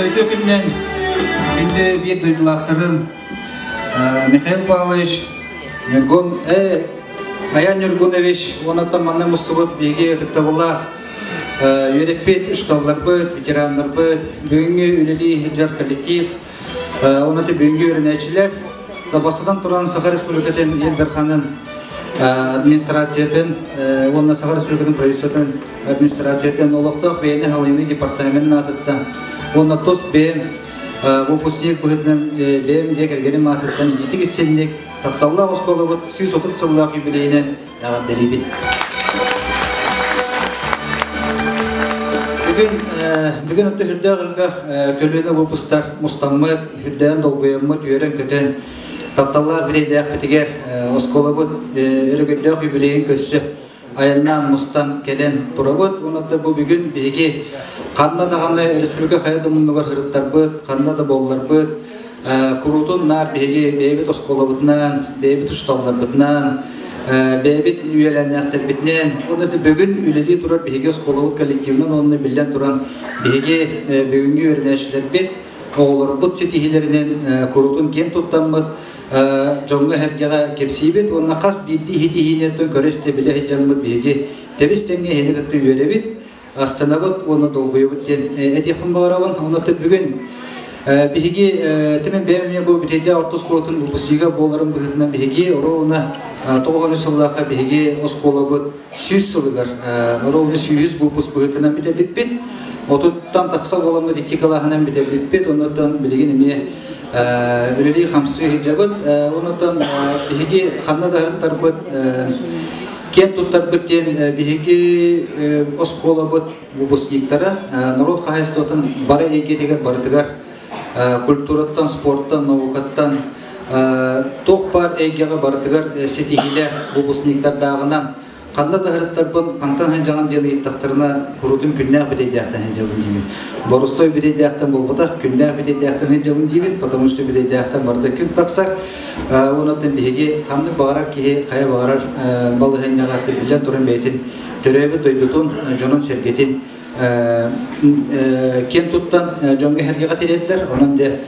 Үтүө күнүнэн күндү биир дойдулаахтарым Михаил Павлович, Ньургун, Аян Ньургунович уонна манна мустубут биһиги ытыктабыллаах үөрэппит учууталларбыт, ветераннарбыт, бүгүҥҥү үлэлии сылдьар коллектив, уонна бүгүҥҥү үөрэнээччилэр бастатан туран Саха Республикатын Ил Дарханын администрациятын уонна Саха Республикатын правительствотын администрациятын олохтоох бэйэни халыйыы департаменын аатыттан уонна тус бэйэм выпускник быһыытынан бэйэм дьиэ кэргэним аатыттан ититик истинник тапталлаах оскуолабыт 130 сыллаах юбилейинэн эҕэрдэлиибин. Бүгүн бүгүн өттө үрдээх элбэх көлүөнэ выпустар мустаммыт, үрдээн долгуйаммыт, үөрэн-көтөн тапталлаах бириэйдээхпитигэр оскуолабыт өрөгөйдөөх юбилейин көрсө айаннаан мустан кэлэн турабыт. Уонна бу бүгүн биһиги ханна даҕаны республика хайа да муннугар сырыттарбыт, ханна да буолларбыт, куруутун наар биһиги бэйэбит оскуолабытынан, бэйэбит учууталларбытынан, бэйэбит үөлээннээхтэрбитинэн, уонна бүгүн үлэлии турар биһиги оскуолабыт коллективынан уонна биллэн туран биһиги бүгүҥҥү үөрэнээччилэрбит, оҕолорбут ситиһиилэринэн куруутун киэн туттаммыт, дьоҥҥо-сэргэҕэ кэпсиибит уонна хас биирдии иһитиһиинэн көрө-истэ билэ сылдьаммыт биһиги тэбис-тэҥҥэ эһини кытта үөрэбит, астынабыт уонна долгуйабыт диэн этиэхпин баҕарабын. Онон бүгүн биһиги тимин бэйэм эмиэ бу бүтэйдээх орто оскуолатын выпускнига буоларым быһыытынан биһиги оруобуна 90 сыллаахха биһиги оскуолабыт 100 сылыгар оруобуна 100 выпуск быһыытынан бүтэрбиппит. Отуттан тахса буоламмыт икки кылааһынан бүтэрбиппит. Оннуттан билигин эмиэ үлэлии-хамсыы сылдьабыт. Оннуттан биһиги ханна да ыһыктарбыт киэн туттарбыт диэн биһиги оскуолабыт выпускниктара норуот хаһаайыстыбатын бары эйгэтигэр барытыгар культураттан, спорттан, наукаттан туох баар эйгэҕэ барытыгар ситиһиилээх выпускниктардааҕынан ханна да сырыттарбын хантан сылдьаҕын диэн ыйыттахтарына куруутун күннээх бүтэйдээхтэн сылдьабын диибин. Боростой бүтэйдээхтэн буолбатах, күннээх бүтэйдээхтэн сылдьабын диибин, потому что бүтэйдээхтэн барыта күн тахсар. Онон биһиги ханнык баҕарар киһи хайа баҕарар балаһыанньаҕа биллэн туран бэйэтин төрөөбүт дойдутун, дьонун-сэргэтин киэн туттан дьоҥҥо эһэргэҕэ тириэрдэр. Онон дьэ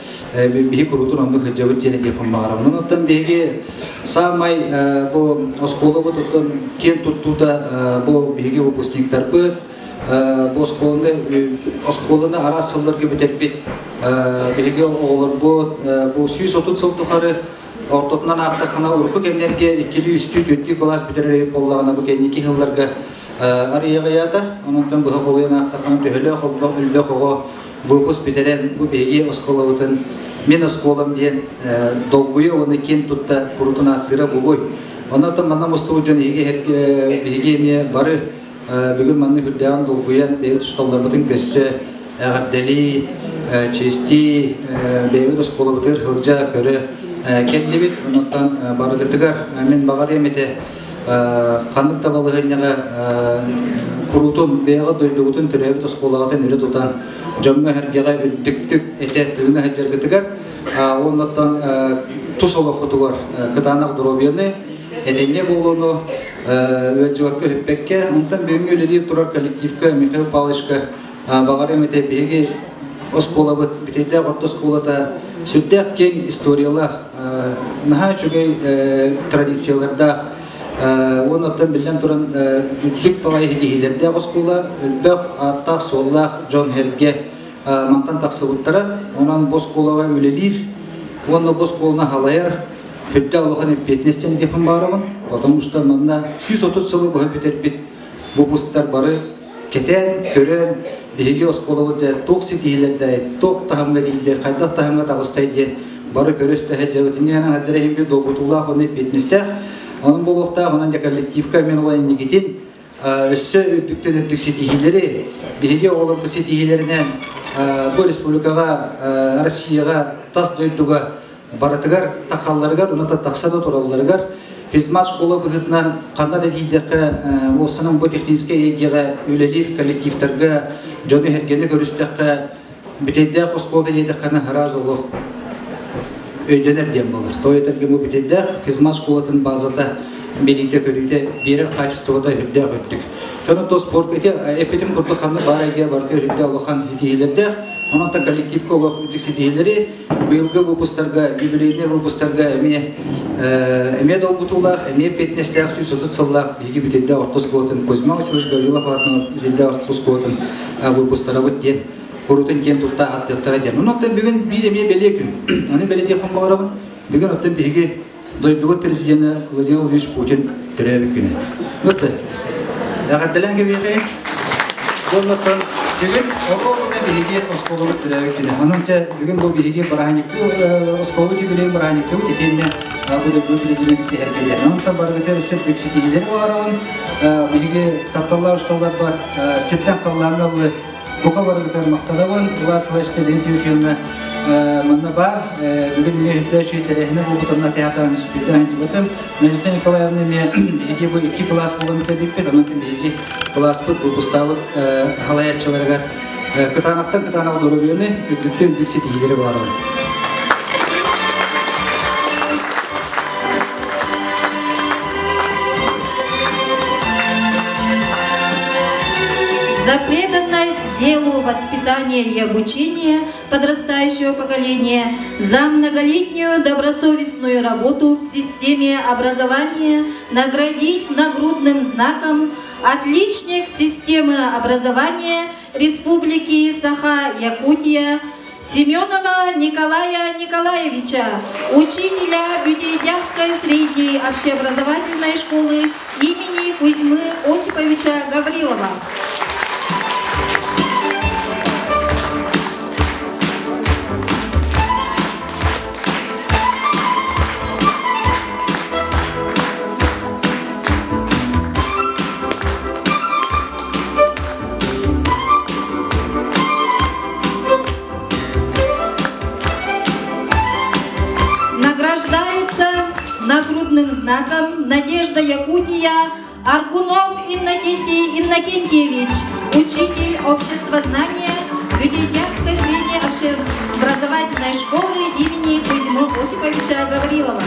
биһи куруутун оннук сылдьабыт диэн этиэхпин баҕарабын. Онон биһиги саамай бу оскуолабыт оттон киэн туттуута бу биһиги выпускниктарбыт, бу оскуоланы оскуоланы араас сылларга бүтэрбит биһиги оҕолорбут бу 130 сыл тухары ортотунан ааттаххына урукку кэмнэргэ иккилии, үстүү, түөртүү кылаас бүтэрэр буоллаҕына бу кэнники сылларга арыйаҕыйаата. Онон быһа холуйан аахтаххына төһөлөөх элбэх оҕо выпуск бүтэрэн бу биһиги оскуолабытын мин оскуолам диэн долгуйа уонна киэн тутта курутун ааттыыра буолуой. Онон манна мустубут дьон биһиги эмиэ бары бүгүн маннык үрдээҕин долгуйан бэйэбит учууталларбытын көрсө эҕэрдэлии, чиэстии бэйэбит оскуолабытыгар сылдьа көрө кэллибит. Онон барыгытыгар мин баҕарыам этэ ханнык да балаһыанньаҕа куруутун бэйэҕит дойдугутун төрөөбүт оскуолаҕытын өрө тутан дьоҥҥо-сэргэҕэ үрдүктүк этэ тыына сылдьаргытыгар уоннаттан тус олоххутугар кытаанах доруобуйаны, этэҥҥэ буолууну ыалдьыбакка өһүппэккэ, онтон бүгүҥҥү үлэлиир турар коллективка Михаил Павловичка баҕарыам этэ биһиги оскуолабыт Бүтэйдээх орто оскуолата сүрдээх киэҥ историялаах, наһаа үчүгэй традициялардаах уонна оттон биллэн туран үрдүк баҕайы ситиһиилэрдээх оскуола, элбэх ааттаах-суоллаах дьон-сэргэ мантан тахсыбыттара. Онон бу оскуолаҕа үлэлиир уонна бу оскуоланы халайар сүрдээх улахан эппиэтинэс диэн диэхпин баҕарабын. Потому что манна 130 сылы быһа бүтэрбит выпусктар бары кэтээн, көрөн, биһиги оскуолабыт дьэ туох ситиһиилэрдээй, туох таһымҥа тиийдэ, хайдах таһымҥа таҕыстай диэн бары көрө-истэ сылдьабыт. Инньэ гынан иһин долгутуулаах уонна эппиэтинэстээх. Онон буолуохтаах, онон дьэ коллективка мен ол инникитин өссө үрдүктэн үрдүк ситиһиилэри, биһиги оҕолорбут ситиһиилэринэн бу республикаҕа, Россияҕа, тас дойдуга барытыгар тахалларыгар уонна тахса да туралларыгар физмат школа быһыытынан ханна да тиийдэххэ уопсанан бу техническэй эйгэҕэ үлэлиир коллективтарга дьону эһэргэни көрүстэххэ бүтэйдээх оскуола диэтэххинэ араас олох өйдөнөр диэн буолар. Тоҕо этэргэ бу бүтэйдээх физмат школатын базата билиитэ-көрүүтэ биэрэр хаачыстыбата үрдээх үрдүк. Дьону то спорт ити эппитим курдук ханна баар эйгэ барыта үрдэ улахан ситиһиилэрдээх. Онон коллективка олох үрдүк ситиһиилэри быйылгы выпустарга, юбилейный выпустарга эмиэ эмиэ долгутуулаах, эмиэ эппиэтинэстээх 130 сыллаах биһиги бүтэрдээх орто оскуолатын Кузьма Васильевич Гаврилов аатынан бүтэрдээх орто оскуолатын выпустарабыт диэн курутун киэн тутта ааттыахтара диэн. Онон бүгүн биир эмиэ бэлиэ күн. Аны бэлиэтиэхпин баҕарабын. Бүгүн оттон биһиги дойдубут президенэ Владимир Владимирович Путин төрөөбүт күнэ. Вот эҕэрдэлээн кэбиэхэй. Дьоннортон бүгүн оҕо-оҕо биһиги оскуолабыт төрөөбүт күнэ. Онон чэ бүгүн бу биһиги бырааһынньыктыы оскуолабыт юбилейын бырааһынньыктыбыт итиэннэ бу дойду президенин киһэргэлиэн. Онтон барыгытыгар өссө ситиһиилэри баҕарабын. Биһиги тапталлаах учууталларбар сиртэн халлааҥҥа ыллы Бука барыгытыгар махтанабын. Влас Васильевич Тимофеевна манна баар. Бүгүн эмиэ үрдэ үчүгэй тэрээһинэ буолбутунна театран институтан сылдьыбытым. Надежда Николаевна эмиэ биһиги бу икки кылаас буолан бүтэрбиппит. Онон биһиги кылааспыт выпустаабыт халайааччыларыгар кытаанахтан кытаанах доруобуйаны, үрдүктэн үрдүк ситиһиилэри баҕарабын. За преданность делу воспитания и обучения подрастающего поколения, за многолетнюю добросовестную работу в системе образования наградить нагрудным знаком «Отличник системы образования Республики Саха-Якутия» Семенова Николая Николаевича, учителя Бютейдявской средней общеобразовательной школы имени Кузьмы Осиповича Гаврилова. Награждается нагрудным знаком «Надежда Якутия» Аргунов Иннокентий Иннокентьевич, учитель обществознания Бютейдякской средней общеобразовательной школы имени Кузьмы Осиповича Гаврилова.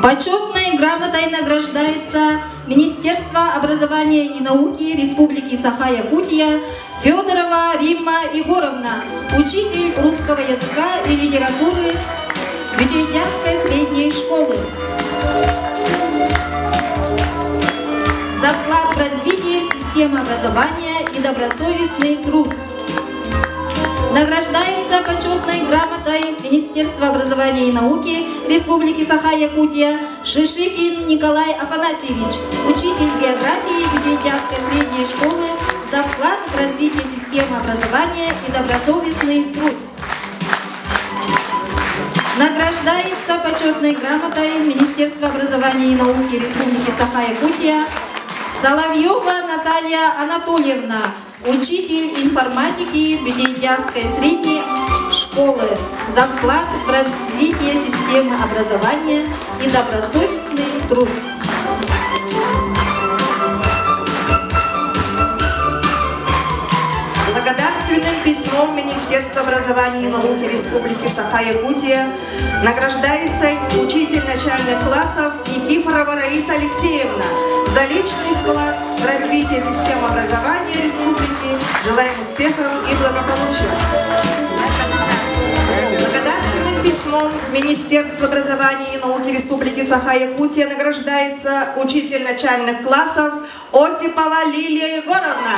Почетной грамотой награждается Министерство образования и науки Республики Саха-Якутия Федорова Римма Егоровна, учитель русского языка и литературы Бютейдякской средней школы. За вклад в развитие системы образования и добросовестный труд. Награждается почетной грамотой Министерства образования и науки Республики Саха-Якутия Шишикин Николай Афанасьевич, учитель географии Бютейдякской средней школы за вклад в развитие системы образования и добросовестный труд. Награждается почетной грамотой Министерства образования и науки Республики Саха-Якутия Соловьева Наталья Анатольевна, учитель информатики Бютейдявской средней школы за вклад в развитие системы образования и добросовестный труд. Благодарственным письмом Министерства образования и науки Республики Саха-Якутия награждается учитель начальных классов Никифорова Раиса Алексеевна за личный вклад в развитие системы образования республики. Желаем успехов и благополучия. Благодарственным письмом Министерства образования и науки Республики Саха-Якутия награждается учитель начальных классов Осипова Лилия Егоровна.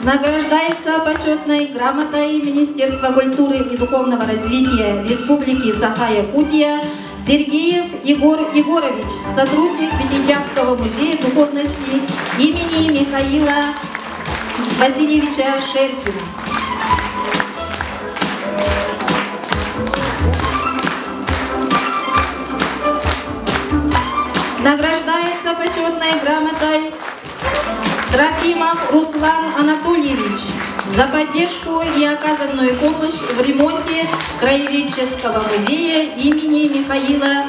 Награждается почетной грамотой Министерства культуры и духовного развития Республики Саха-Якутия Сергеев Егор Егорович, сотрудник Бетельдявского музея духовности имени Михаила Васильевича Шеркина. Награждается почетной грамотой Трофимов Руслан Анатольевич за поддержку и оказанную помощь в ремонте Краеведческого музея имени Михаила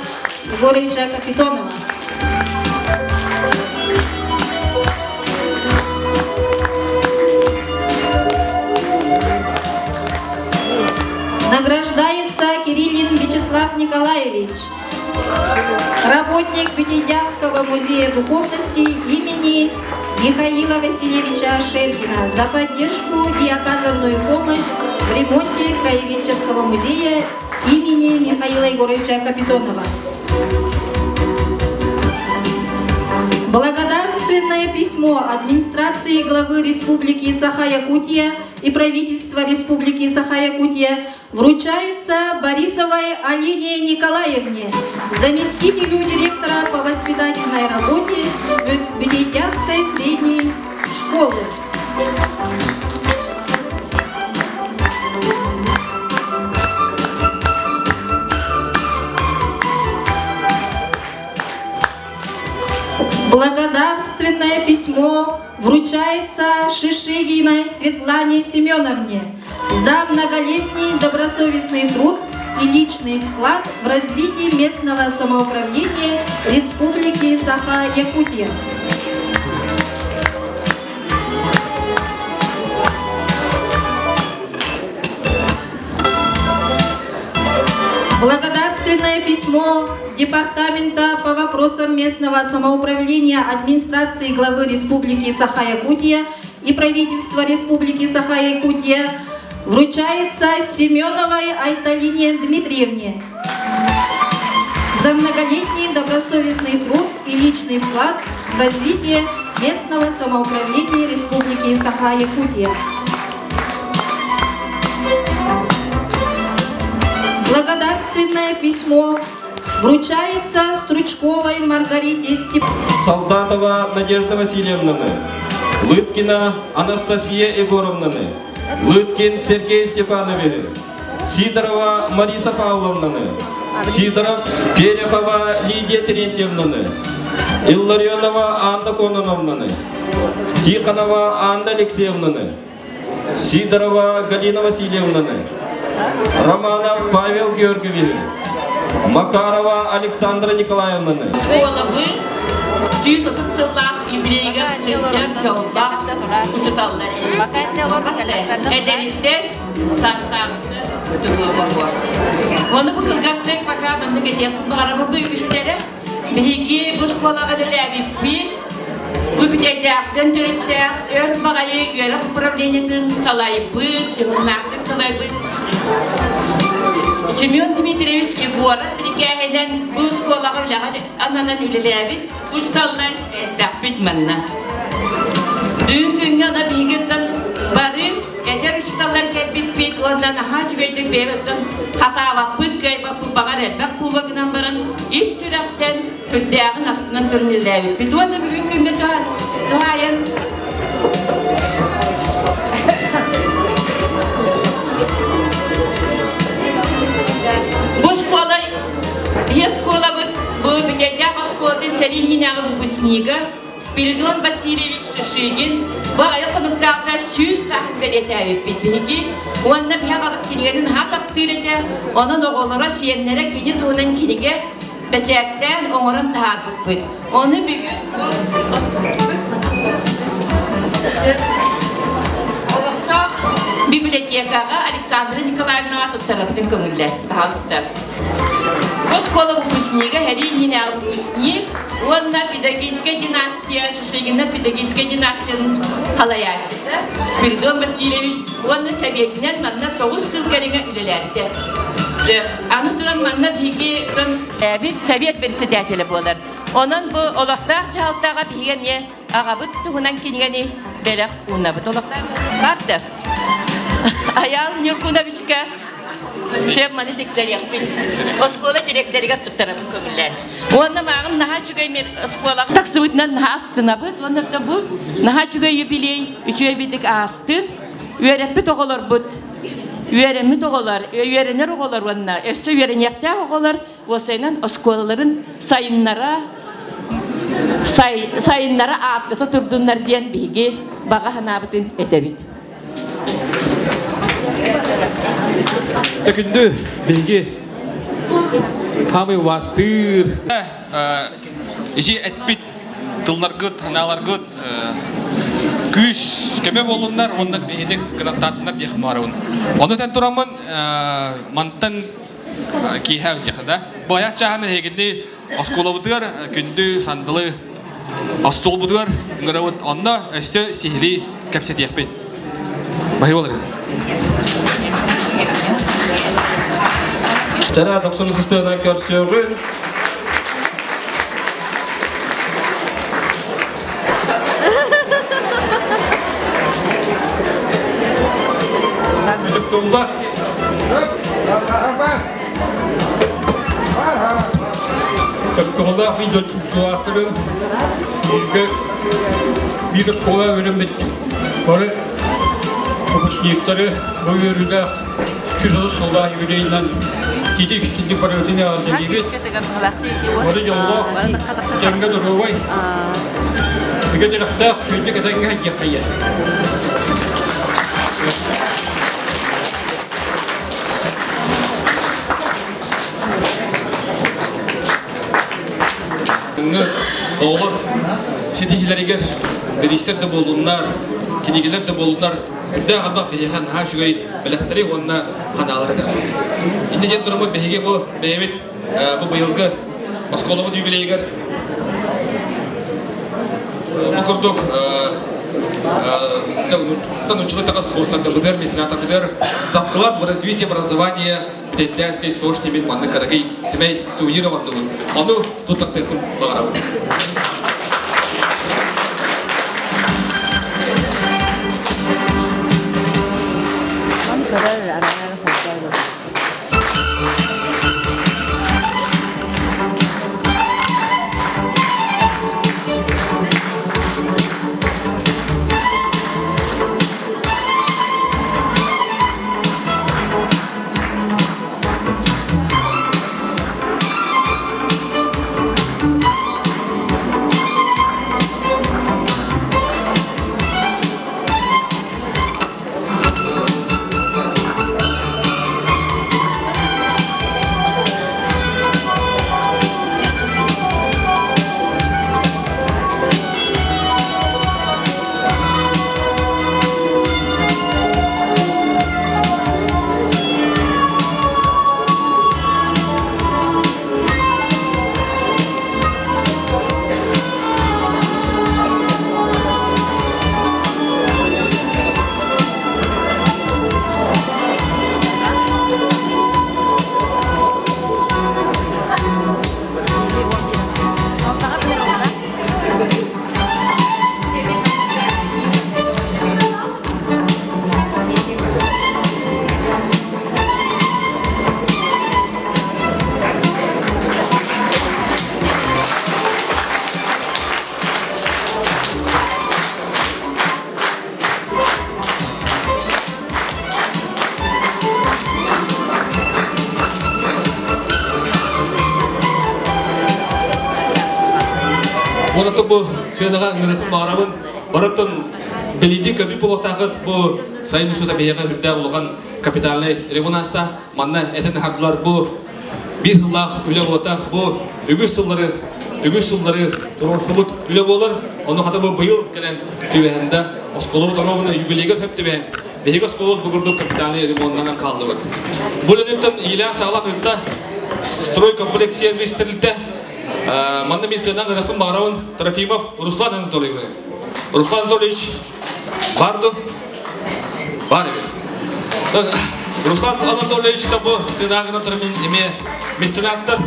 Егоровича Капитонова. Награждается Кириллин Вячеслав Николаевич, работник Бютейдявского музея духовности имени Михаила Васильевича Шергина за поддержку и оказанную помощь в ремонте Краеведческого музея имени Михаила Егоровича Капитонова. Благодарственное письмо администрации главы Республики Саха-Якутия и правительства Республики Саха-Якутия вручается Борисовой Алине Николаевне, заместителю директора по воспитательной работе Бютейдявской средней школы. Благодарственное письмо вручается Шишигиной Светлане Семеновне за многолетний добросовестный труд и личный вклад в развитие местного самоуправления Республики Саха-Якутия. Благодарственное письмо Департамента по вопросам местного самоуправления администрации главы Республики Саха-Якутия и правительства Республики Саха-Якутия вручается Семеновой Айталине Дмитриевне за многолетний добросовестный труд и личный вклад в развитие местного самоуправления Республики Саха-Якутия. Благодарственное письмо вручается Стручковой Маргарите Степановне. Солдатова Надежда Васильевнаны, Лыткина Анастасия Егоровнаны, Лыткин Сергей Степанович, Сидорова Мариса Павловнаны, Сидоров Терехова Лидия Терентьевнаны, Илларионова Анна Кононовнаны, Тихонова Анна Алексеевнаны, Сидорова Галина Васильевнаны, Романов Павел Георгиевич, Макарова Александра Николаевнаны. Оскуолабыт 130 сыллаах юбилейыгар сылдьар дьоллоох учуталлар эдэриттэн саастааҕыттан тутулуга Ону бу кылгастык пока маннык этиэхпин баҕарабын бу үгүстэрэ биһиги бу школаҕа үлэлээбиппит бу бүтэйдээхтэн төрүттээх өр баҕайы үөрэх управлениетын салайбыт, дьоһуннаахтык салайбыт Семен Дмитриевич Егоров бирикээһинэн бу оскуолаҕа үлэҕэ ананан үлэлээбит учууталлар элбэхпит манна. Бүгүн күҥҥэ ана биһигиттэн бары эдэр учууталлар кэлбиппит уонна наһаа үчүгэйдик бэйэбиттэн хатаабаппыт, кыайбаппыт баҕар элбэх буолуо гынан баран ис сүрэхтэн сүрдээҕин астынан туран үлэлээбиппит. Уонна бүгүн күҥҥэ туһаайан Бу школа, биһи оскуолабыт бу Бүтэйдээх оскуолатын сэрии иннинээҕи выпускнига Спиридон Васильевич Шишигин бу айах хонуктаахта 100 сааһын бэлиэтээбиппит биһиги уонна биһи аҕабыт кинигэтин наһаа таптыыр этэ онон оҕолоро сиэннэрэ кини туһунан кинигэ бэчээттээн оҥорон таһаарбыппыт. Ону бүгүн бу олохтоох библиотекаҕа Александра Николаевнаҕа туттарабытын көҥүллэр, пожалуйста. Оскуола выпускнига, сэрии иннинээҕи выпускник уонна педагогическая династия, Шишигина педагогическая династиянын салайааччыта Спиридон Васильевич уонна сэбиэтинэн манна 9 сыл кэриҥэ үлэлээбитэ. Аны туран манна биһиги Совет председателэ буолар. Онон бу олохтоох дьаһалтаҕа биһиги эмиэ аҕабыт туһунан кинигэни бэлэх уунабыт. Олохтоох бааттар. Айаал Нюркуновичка чем маны тиксэриэхпит. Оскуола директорыгар туттарабын көҥүллээн. Уонна мааҕын наһаа үчүгэй оскуолаҕа тахсыбытынан наһаа астынабыт. Уонна бу наһаа үчүгэй юбилей үчүгэй битик аастын. Үөрэппит оҕолорбут үөрэммит оҕолор, үөрэнэр оҕолор уонна өссө үөрэниэхтээх оҕолор уопсайынан оскуолаларын сайыннара сайыннара ааттата турдуннар диэн биһиги баҕа санаабытын этэбит. Төкүндү биһиги хамый убаастыыр. Иши этпит тылларгыт, ханааларгыт. Күүс көмө буолуннар уонна биһини кынаттаатыннар диэх баарабын. Ону тэн тураммын мантан киэһэ диэхэ да. Бу айах чааһын эһигини оскуолабытыгар күндү сандалы остуолбутугар ыҥырабыт. Онно өссө сиһилии кэпсэтиэхпит. Баһыы Чара тохсун сыстыынан көрсүөҕүн. Тулла. Тапталлаах видео кылаастарын бииргэ биир оскуола үөрэммит бары выпускниктары бу үөрүүлээх 130 сыллаах юбилейынан титик истинник барыгытын эҕэрдэлиибит. Бары дьоллоох, тэҥҥэ доруобай, бигэ тирэхтээх, күндү кэтэҥҥэ сылдьыаххайа. Оҕолор ситиһиилэригэр бириистэр да буоллуннар, кинигэлэр да буоллуннар, үрдээх албах биһиэхэ наһаа үчүгэй бэлэхтэри уонна ханаалары да. Ити диэн туруммут биһиги бу бэйэбит бу быйылгы оскуолабыт юбилейыгар бу курдук училы тахас спонсордарбытыгар, меценаттарбытыгар за вклад в развитие образования Бэтэддээскэй суош тимин маннык кыракый сэмэй сувенир оҥордубут. Ону туттартыахпын баҕарабын. Уонна бу сыанаҕа ыҥырыахпын баҕарабын. Барыттан билиитин көбүт буолуохтаахыт бу сайын устата биһиэхэ үрдээх улахан капитальнай ремонт ааста. Манна этэн аһардылар бу биир сыллаах үлэ буолта. Бу үгүс сыллары үгүс сыллары туруорсубут үлэ буолар. Ону хата бу быйыл кэлэн түбэһэн да оскуолабыт оруобуна юбилейга сөп түбэһэн биһиги оскуолабыт бу курдук капитальнай ремоннанан хааллыбыт. Бу үлэнэн иилээх-саҕалаах ыытта стройкомплекс сервис тэрилтэ. Манна мин сыанан ырахпын баҕарабын Трофимов Руслан Анатольевич. Руслан Анатольевич бар ду? Бар эбит. Руслан Анатольевич да бу сыанаагынан туран мин эмиэ меценаттар,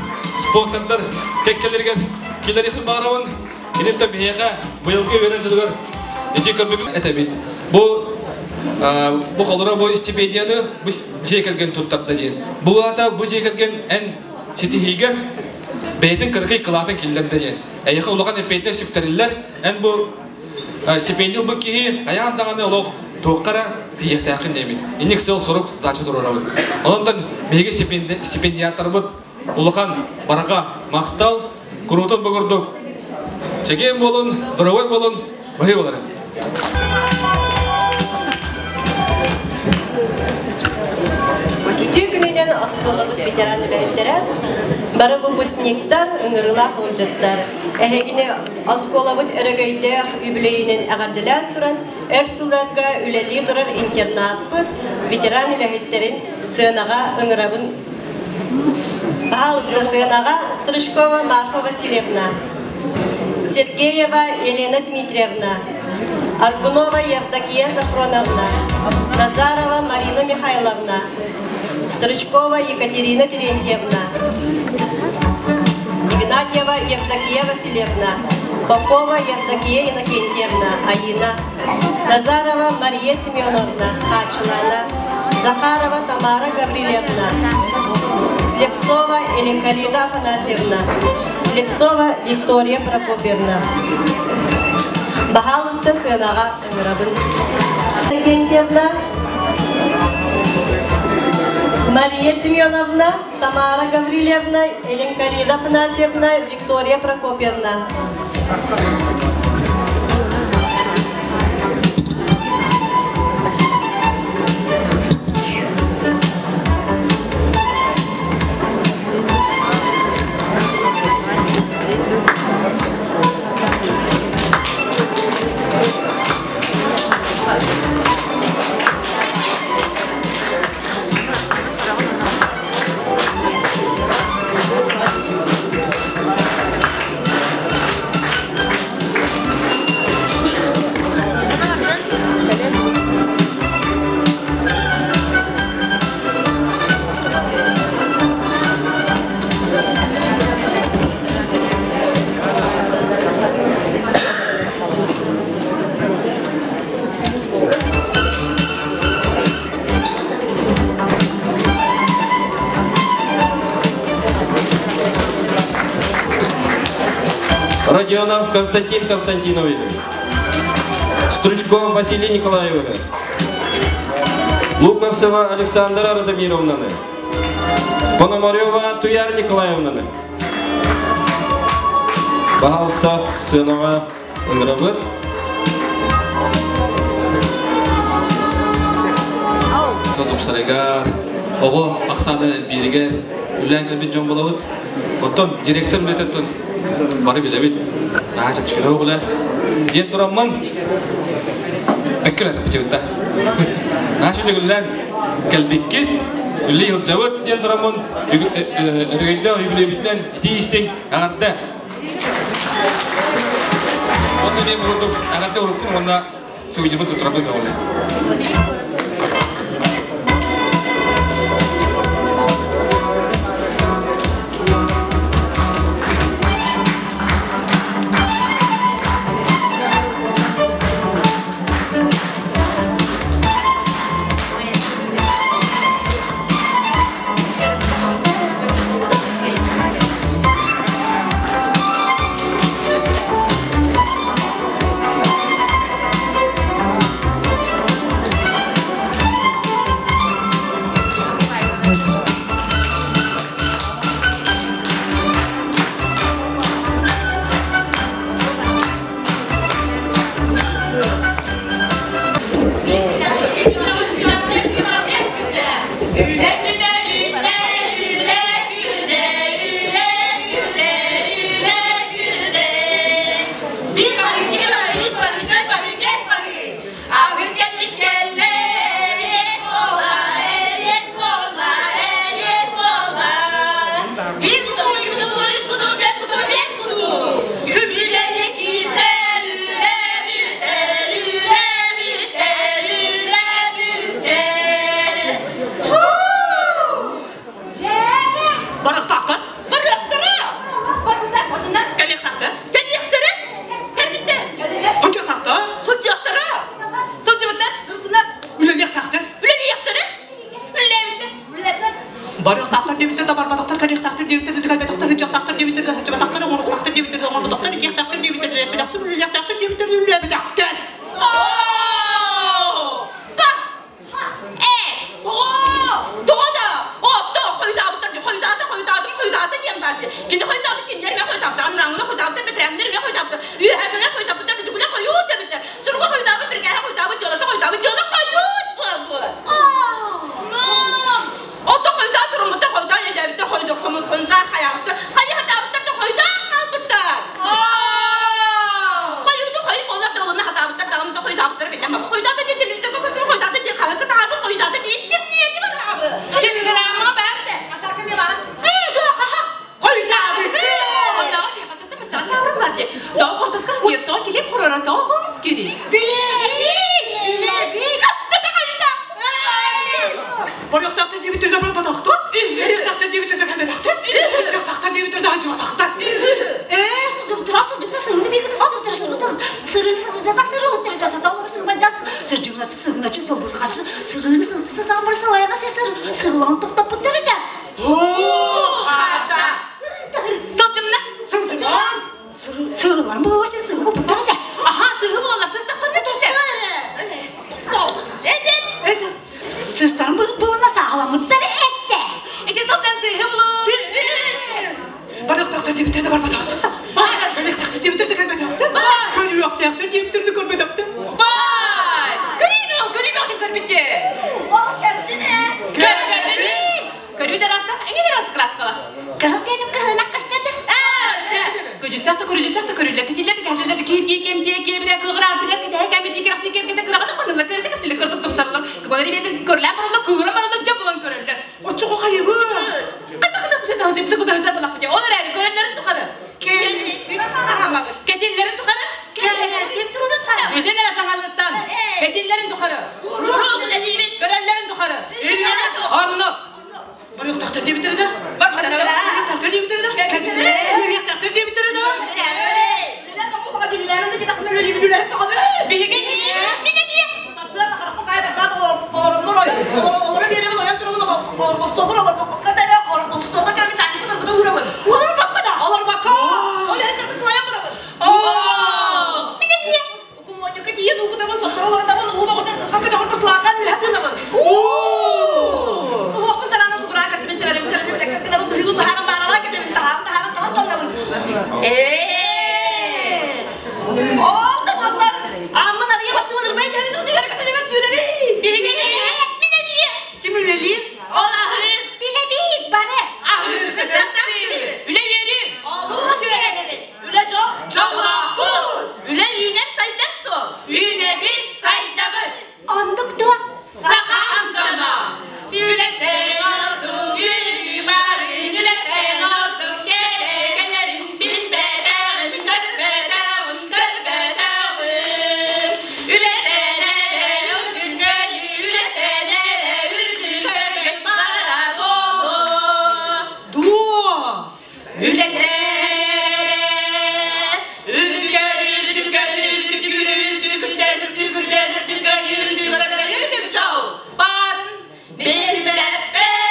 спонсордар кэккэлэригэр киллэриэхпин баҕарабын. Киниттэн биһиэхэ быйылгы үөрэн дьылыгар ити көрбүкүн этэбит. Бу бу холура бу стипендияны бу дьиэ кэргэн туттарда диэн. Бу аата бу дьиэ кэргэн эн ситиһиигэр бэйэтин кыракый кылаатын киллэрдэ диэн. Эйиэхэ улахан эппиэтинэс сүктэриллэр. Эн бу стипендия ылбыт киһи хайаан даҕаны олох туохха эрэ тиийиэхтээххин диэбит. Инник сыал-сорук задача туруорабыт. Онон биһиги стипендиаттарбыт улахан барака махтал, куруутун бу курдук чэгиэн буолун, доруобай буолун, баһыы буоларын. Үтүө күнүнэн оскуолабыт ветеран үлэһиттэрэ. Бары выпускниктар, ыҥырыылаах ыалдьыттар, эһигини оскуолабыт өрөгөйдөөх үбүлүөйүнэн эҕэрдэлээн туран, өр сылларга үлэлии турар интернаппыт ветеран үлэһиттэрин сыанаҕа ыҥырабын. Баһаалыста сыанаҕа Стручкова Марфа Васильевна, Сергеева Елена Дмитриевна, Аргунова Евдокия Сафроновна, Назарова Марина Михайловна, Стручкова Екатерина Терентьевна, Игнатьева Евдокия Васильевна, Попова Евдокия Иннокентьевна, Аина, Назарова Мария Семеновна, Хачылана, Захарова Тамара Гаврильевна, Слепцова Еленкалина Афанасьевна, Слепцова Виктория Прокопьевна. Баһаалыста сыанаҕа ыҥырабын. Иннокентьевна, Мария Семеновна, Тамара Гаврильевна, Еленкалина Афанасьевна, Виктория Прокопьевна. Родионов Константин Константинович. Стручков Василий Николаевич. Луковцева Александра Радомировнаны. Пономарева Туяр Николаевнаны. Пожалуйста, сынаға ыҥырабыт. Тупсарыгар, оҕо ахсаана элбииригэр үлээн кэлбит дьон буолабыт. Оттон директор үлэтин бары билэбит. Наһаа чэпчэки оҕула. Диэн тураммын бэккэ үлэ Наһаа үчүгүллээн кэлбиккит, үлэ сылдьабыт диэн тураммын өрөгөйдөөх үбүлүөйбүтүнэн итии истиҥ эҕэрдэ. Онно мен курдук эҕэрдэ уруктун уонна сугуньубун туттарабын көҕүлэ. Барыахтаахтар диэбиттэр да барбатахтар, кэлиэхтаахтар диэбиттэр да кэлбэтэхтэр, сылдьыахтаахтар диэбиттэр да сылдьыбатахтар, оҥоруохтаахтар диэбиттэр да оҥорботохтор, итиэхтээхтэр диэбиттэр да эппэтэхтэр, үлэлиэхтээхтэр диэбиттэр да үлэлээбэтэхтэр. Тоҕо да отто хойутаабыттар хойутаата хойутаатым хойутаата диэн баар дии. Кини хойутаабыт кинилэр эмиэ хойутаабыттар, анарааҥҥына хойутаабыттар, бэтэрээннэр эмиэ хойутаабыттар, үөһээҥҥилэр хойутаабыттар, бүтүгүлэр хойуут эбиттэр, суруга хойутаабыт, бирикээһэ хойутаабыт, дьыалата хойутаабыт, дьыала хойут буолбут. Отто хойутаан туруммуттар, хойутаан өйдөөбүттэр, кири. Барыахтаахтар диэбиттэр да барбатахтар. Барыахтаахтар диэбиттэр да кэлбэтэхтэр. Сылдьыахтаахтар диэбиттэр да сылдьыбатахтар. Ээ, сылдьыбыттара, сылдьыбыттара, сырыыны бииргэ сылдьыбыттара, сырыытын, сырыыны сылдьыбатах, сырыыттара, саталлары сырмайдас, сырдьыгыначчы, сыгыначчы, сылбырҕаччы, сырыыны сылдьы сатаан сылайана сесер, сырылаан тохтоппуттар этэ. Оо, хата! Сылдьымна. Сылдьыман! Сыылар буолуо сыһы буппуттар этэ. Аха, сыһы булалар, сырдахтар этэ. Сыстарын булуна сааламыттар этэ. Ити сылтан сыһы булу. Барыахтаахтар диэбиттэр да барбатахтар. Кэлиэхтээхтэр диэбиттэр да кэлбэтэхтэр. Көрүөхтээхтэр диэбиттэр да көрбөтөхтөр. Бай! Көрүүн ол, көрүүн оҕотун көрбүттэ. Ол кэрдин ээ. Көрбөтүн. Көрүү дарастах, эҥин арас краскалах. Кыһыл кэлим кыһылынак көстөдө. Көдьүстээх да көрүдьүстээх да көрүллэр, кэтиллэр да кэһиллэр да киһи кэмсиэ киэбирэ кыҕыр ардыгар кэтэһэ кэмити кирахси кэргэтэ кыраҕата хоннулар көрөтө кэпсилэ көрдүк тупсарылар кыгылар ибиэтин көрлээн бараллар кыыран бараллар дьэ булан көрөллөр. Оччоҕо хайыбы? Хата хата хата хата хата ол эрээри көрөллөрүн тухары. Кэннитин таһамабыт. Кэтиллэрин тухары. Кэннитин тутутар. Бүтүн эрэ саҥалыттан. Кэтиллэрин тухары. Көрөллөрүн тухары. Анна! Барыахтаахтар диэбиттэр да? Барыахтаахтар диэбиттэр да? Кэлиэхтээхтэр диэбиттэр да? Биһиги мин эмиэ. Биһиги мин эмиэ. Ким үлэлиир? Ол аһыыр. Билэбит бары. Үлэ үөрүү. Олус үөрэнэбит. Үлэ дьол. Дьоллоохпут. Үлэ үүнэр сайдар суол. Үүнэбит сайдабыт. Оннук дуо? Саха дьоно. Үлэтэн ордук үүнүү барын, үлэтэн ордук кэрэ кэлэрин билбэтэҕим, көрбөтөҕүм, көрбөтөҕүм. Үлэтэн эрэ үрдүк кыайыы, үлэтэн эрэ үрдүк өрөгөй бара буолуо. Дуо! Барын билбэппин, көрбөппүн.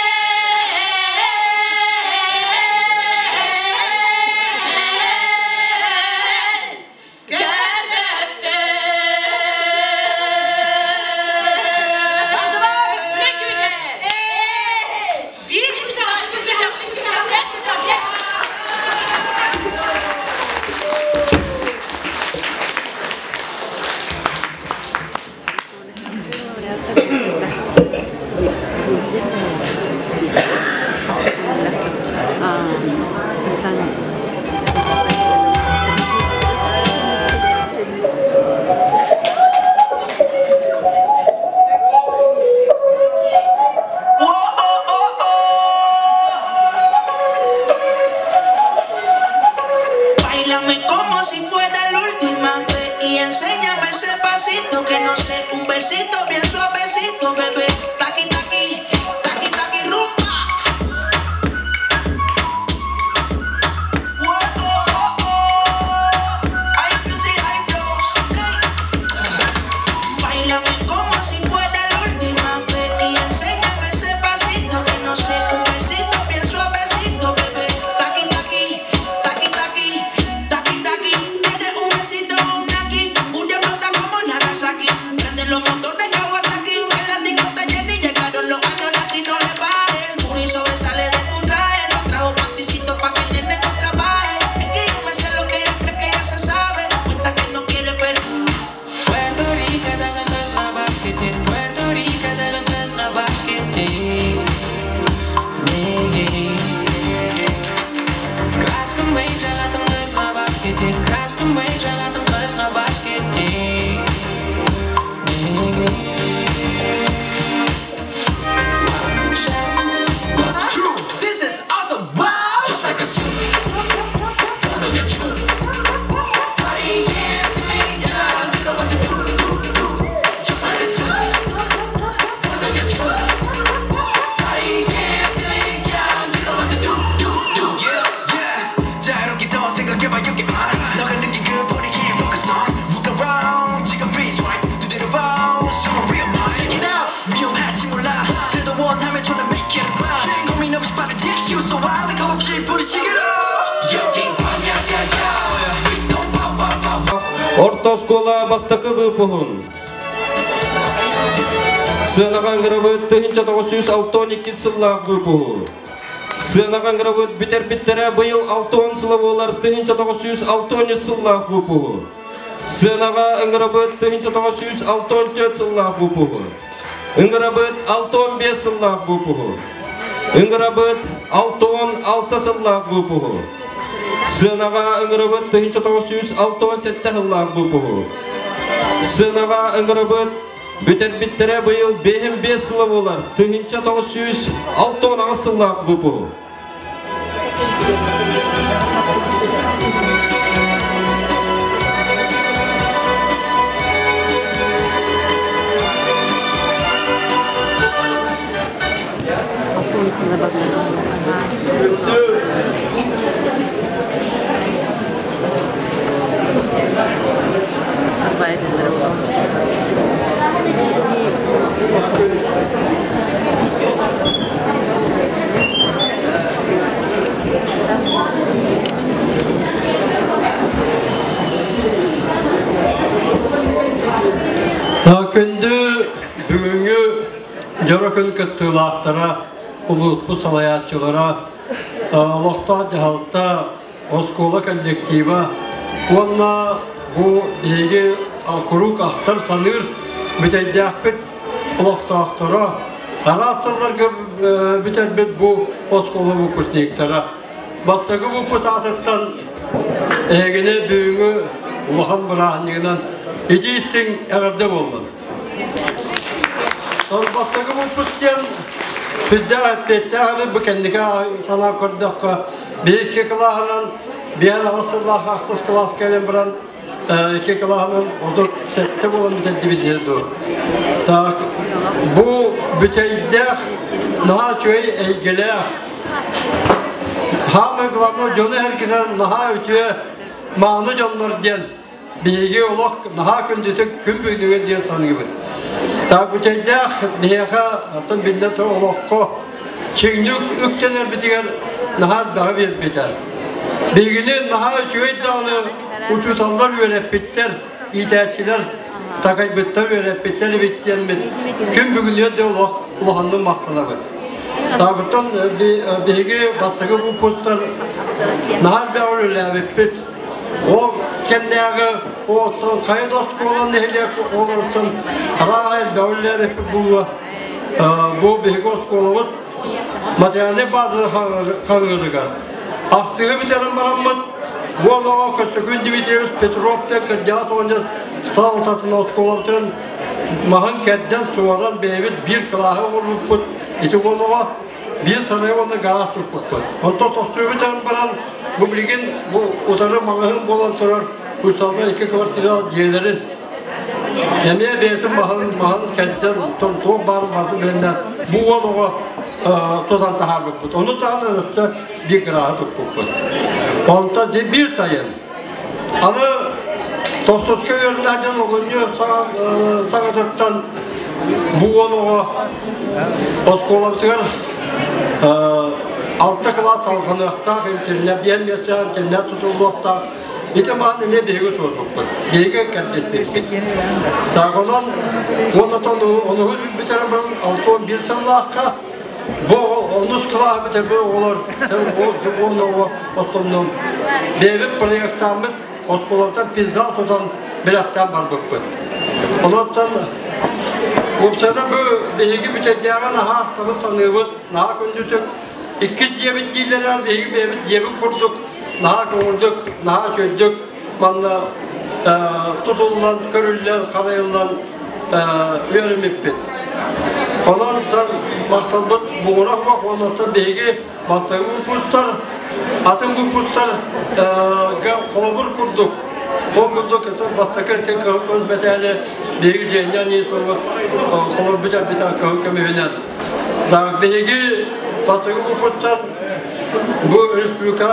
Бардыбар, үлэ күүтэр. Báilame como si fuera la última vez y enséñame ese pasito que no sé, un besito bien suavecito, bebé. Taqui taqui, taqui taqui rumba. Whoa, oh, oh, oh. Hay music, hay flows. Hey. Báilame como si fuera la última vez y enséñame ese pasito que no sé, un besito bien suavecito, bebé. Taqui taqui, taqui taqui, taqui taqui. Tienes un besito, un aquí, una flota como Nagasaki. Prende los motores Kawasaki, en la discoteca Jenny llega. Орто оскуола бастакы выпуһун. Сыанаҕа ыҥырабыт 1962 сыллаах выпуһу. Сыанаҕа ыҥырабыт бүтэрбиттэрэ быйыл 60 сыла буолар 1963 сыллаах выпуһу. Сыанаҕа ыҥырабыт 1964 сыллаах выпуһу. Ыҥырабыт 65 сыллаах выпуһу. Ыҥырабыт 66 сыллаах выпуһу. Сыанаҕа ыҥырабыт 1967 сыллаах выпуһу. Сыанаҕа ыҥырабыт бүтэрбиттэрэ быйыл 55 сыла буолар 1968 сыллаах выпуһу. Күндү бүгүҥҥү дьоро күн кыттыылаахтара, улууспут салайааччылара, олохтоох дьаһалта, оскуола коллектива уонна бу биһиги куруук ахтар-саныыр бүтэйдээхпит олохтоохторо, араас сылларга бүтэрбит бу оскуола выпускниктара. Бастакы выпуск аатыттан эһигини бүгүҥҥү улахан бырааһынньыгынан итии-истиҥ эҕэрдэ буоллун. Бастакы выпуск диэн сүрдээх эппиэттээх эбит бу кэнники санаан көрдөххө биһи кылааһынан биэн аҕыс сыллаах ахсыс кылаас кэлэн баран икки кылааһынан 37 буолан бүтэрдибит дуо. Так, бу бүтэйдээх, наһаа үчүгэй эйгэлээх, Хаамай главное дьону эргитэн наһаа үтүө мааны дьоннор диэн биһиги олох наһаа күндүтүк күн бүгүнүгэр диэн саныыбыт. Так бүтэйдээх биһиэхэ оттон биллэн турар олоххо чиҥник үктэнэрбитигэр наһаа элбэҕи биэрбитэ. Биһигини наһаа үчүгэй даҕаны учууталлар үөрэппиттэр, иитээччилэр такайбыттар, үөрэппиттэр эбит диэммит күн бүгүнүгэр да олох улаханнык махтанабыт. Таабыттан биһиги бастакы выпусктар наһаа элбэҕи үлэлээбиппит. Ол кэмнээҕи оттон хайа да оскуола нэһилиэк оҕолоруттан арааһа элбэҕи үлэлээбиппит буолуо. Бу биһиги оскуолабыт материальнай база хаҥыырыгар ахсыгы бүтэрэн бараммыт бу олоҕо Көстөкүүн Дмитриевич Петров диэн кырдьаҕас оҕонньор салалтатын оскуолабытын маһын кэрдэн суоран бэйэбит биир кылааһы оҥорбуппут ити олоҕо биир сарайы уонна гараас туппуппут. Онтон тохтуу бүтэн баран бу билигин бу утары маҕаһыын буолан турар учууталлар икки квартиралаах дьиэлэрин Эмиэ бэйэтин маһын маһын кэрдэн туох баарын барытын билэннэ бу уол оҕо тутан таһаарбыппыт. Ону таһынан өссө биир граһы туппуппут. Онтон биир сайын аны тохсуска үөрэнээччи олунньу саҥатыттан бу уол оҕо оскуолабытыгар алта кылаас салҕаныахтаах интернет биэн миэстээх интернет тутуллуохтаах Ити маан эмиэ биһиги суорбуппут. Биһиги кэрдиппиппит. Так онон уоннатан онуһу бүтэрэн баран 61 сыллаахха бу онус кылааһы бүтэрбит оҕолор уонна оҕо основном бэйэбит проектааммыт оскуолаттан пизда тутан бэлэхтээн барбыппыт. Онон уопсайынан бу биһиги бүтэйдээҕи наһаа ахтабыт саныыбыт, наһаа күндүтүк Икки дьиэбит дииллэрэ биһиги бэйэбит дьиэбит курдук наһаа көҥүллүк, наһаа үчүгэйдик манна тутуллан, көрүллэн, харайыллан үөрэммиппит. Онон махталбыт муҥура суох, оннуттан биһиги бастакы выпустар, атын выпустар холобур курдук, ол курдук бастакы кыһыл көмүс мэтээли биһиги Женя Анисова холобур бүтэрбитэ кыһыл көмүһүнэн. Биһиги Хотугу Упуттан бу республика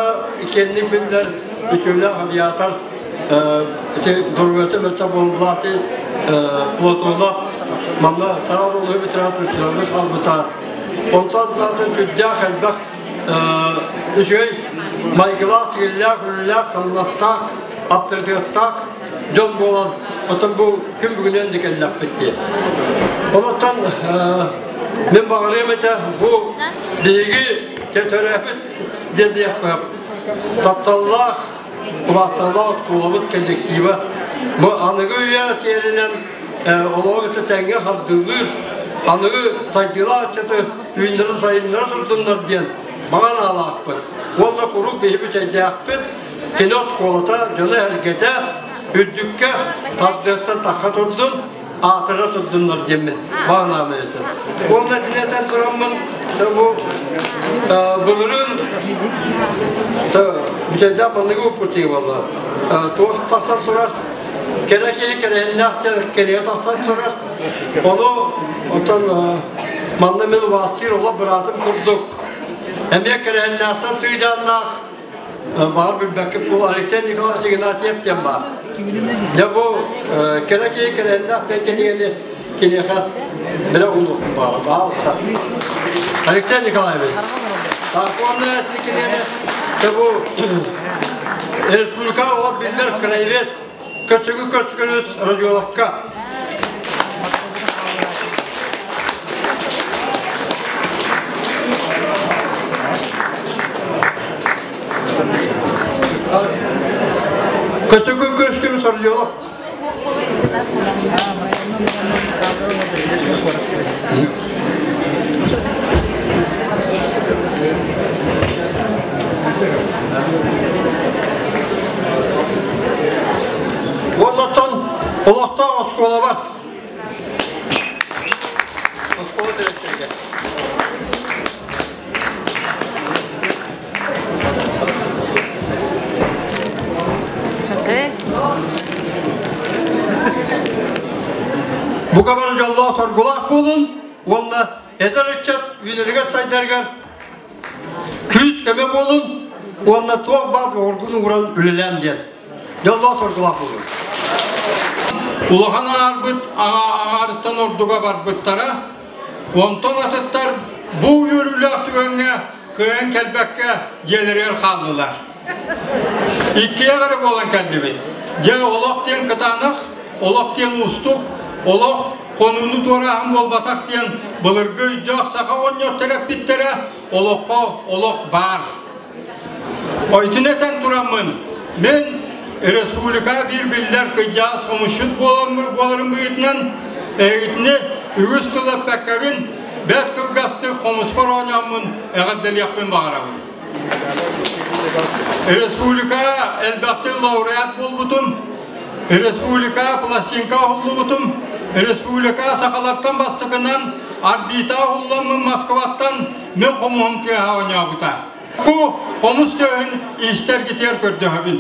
киэҥник биллэр үтүөлээх авиатор ити доруобуйата мөлтөх буолбулааты Платонов манна Тарас улууһу бүтэрэн учууталлыы хаалбыта. Онтон даҕаны сүрдээх элбэх үчүгэй майгылаах, сигилилээх, үлэлээх, хамнастаах, аптарытыаттаах. дьон буолан, оттон бу күн бүгүнэн да кэллэхпит дии. Онтон мин баҕарыам этэ бу биһиги төрөөбүт диэн диэххэ тапталлаах, убаасталлаах оскуолабыт коллектива бу аныгы үйэ сиэринэн олоҕу кытта тэҥҥэ хардыылыыр, аныгы сайдыылаах ыччаты үүннэрэ-сайыннара турдуннар диэн баҕа санаалаахпыт. Уонна куруук биһи бүтэйдээхпит, кини оскуолата, дьоно-сэргэтэ үрдүккэ тардыахтан тахха турдун, аатыра турдуннар диэммин баҕа санаам этэ. Уонна итини этэн тураммын бу былырыын бүтэйдээх манныгы выпустик буолла. Туох тахсан турар, кэрэ киһи кэрэһиннээх кэриэ тахсан турар. Ону оттон манна мин убаастыыр олох быраатым курдук эмиэ кэрэһиннээхтэн сыдьааннаах баар билбэккит бу Алексей Николаевич Игнатьев диэн баар. Дьэ бу кэрэ киһи кэрэһиннээх диэн кинигэни киниэхэ билэ улууккун баар. Баалта. Алексей Николаевич. Так, уонна кинигэни дьэ бу республика олох биллэр краевед Көстүгү көстүгүнүс радиолокка. Көстүгү көстүгүнүс радиолог. Уоннаттан олохтоох оскуола бар. Оскуола дириэктэргэ. Бука бары дьоллоох соргулаах буолун уонна эдэр ыччат үүнэригэр-сайдарыгар күүс-көмө буолун уонна туох баар оргун ууран үлэлээн диэн. Дьоллоох соргулаах буолун. Улахан аарбыт аҥаарыттан ордуга барбыттара. Онтон атыттар бу үөрүүлээх түгэҥҥэ кыайан кэлбэккэ дьиэлэригэр хааллылар. Иккиэх эрэ буолан кэллибит. Дьэ, олох диэн кытаанах, олох диэн уустук, олох хонууну туорааһын буолбатах диэн былыргы өйдөөх саха оҕонньоттор эппиттэрэ олоххо олох баар. Ойтун этэн тураммын, мин республика биир биллэр кыдьаас хомусчут буоларым быһыытынан эһигитини үгүс тыл эппэккэбин, бэрт кылгастык хомуспар оонньооммун эҕэрдэлиэхпин баҕарабын. Республика элбэхтик лауреат буолбутум, республика пластинка уһуллубутум, республика сахалартан бастакынан орбита уһулламмын Москваттан мин хомуһум тыаһа оонньообута. Бу хомус тыаһын истэргитигэр көрдөһөбүн.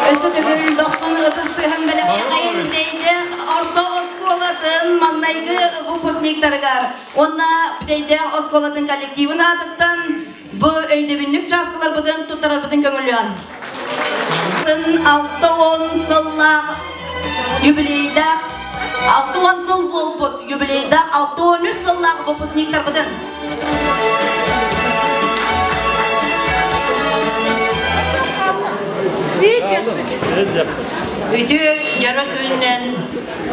Өссө төгүл дохсун ытыс тыаһын бэлэхтэхайын Бүтэйдээх орто оскуолатын маҥнайгы выпускниктарыгар уонна Бүтэйдээх оскуолатын коллективын аатыттан бу өйдөбүнньүк чааскыларбытын туттарарбытын көҥүллүөн. 60 сыллаах юбилейдаах 60 сыл буолбут юбилейдаах 63 сыллаах выпускниктарбытын Үтүө дьоро күнүнэн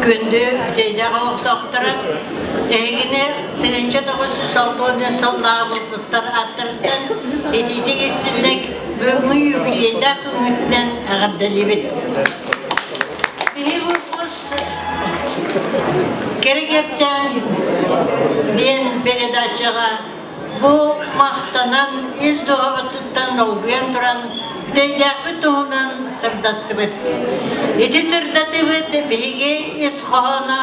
күндү бүтэйдээх олохтоохторо эһигини 1963 сыллааҕы выпустар аттарыттан итиитик истинник бүгүҥҥү юбилейдаах күҥҥүтүнэн эҕэрдэлиибит. Биһи выпуск Кэрэ кэпсээн диэн передачаҕа бу махтанан ис дууһабытыттан долгуйан туран бүтэйдээхпит туһунан сырдаттыбыт. Ити сырдатыбыт биһиги ис хоһооно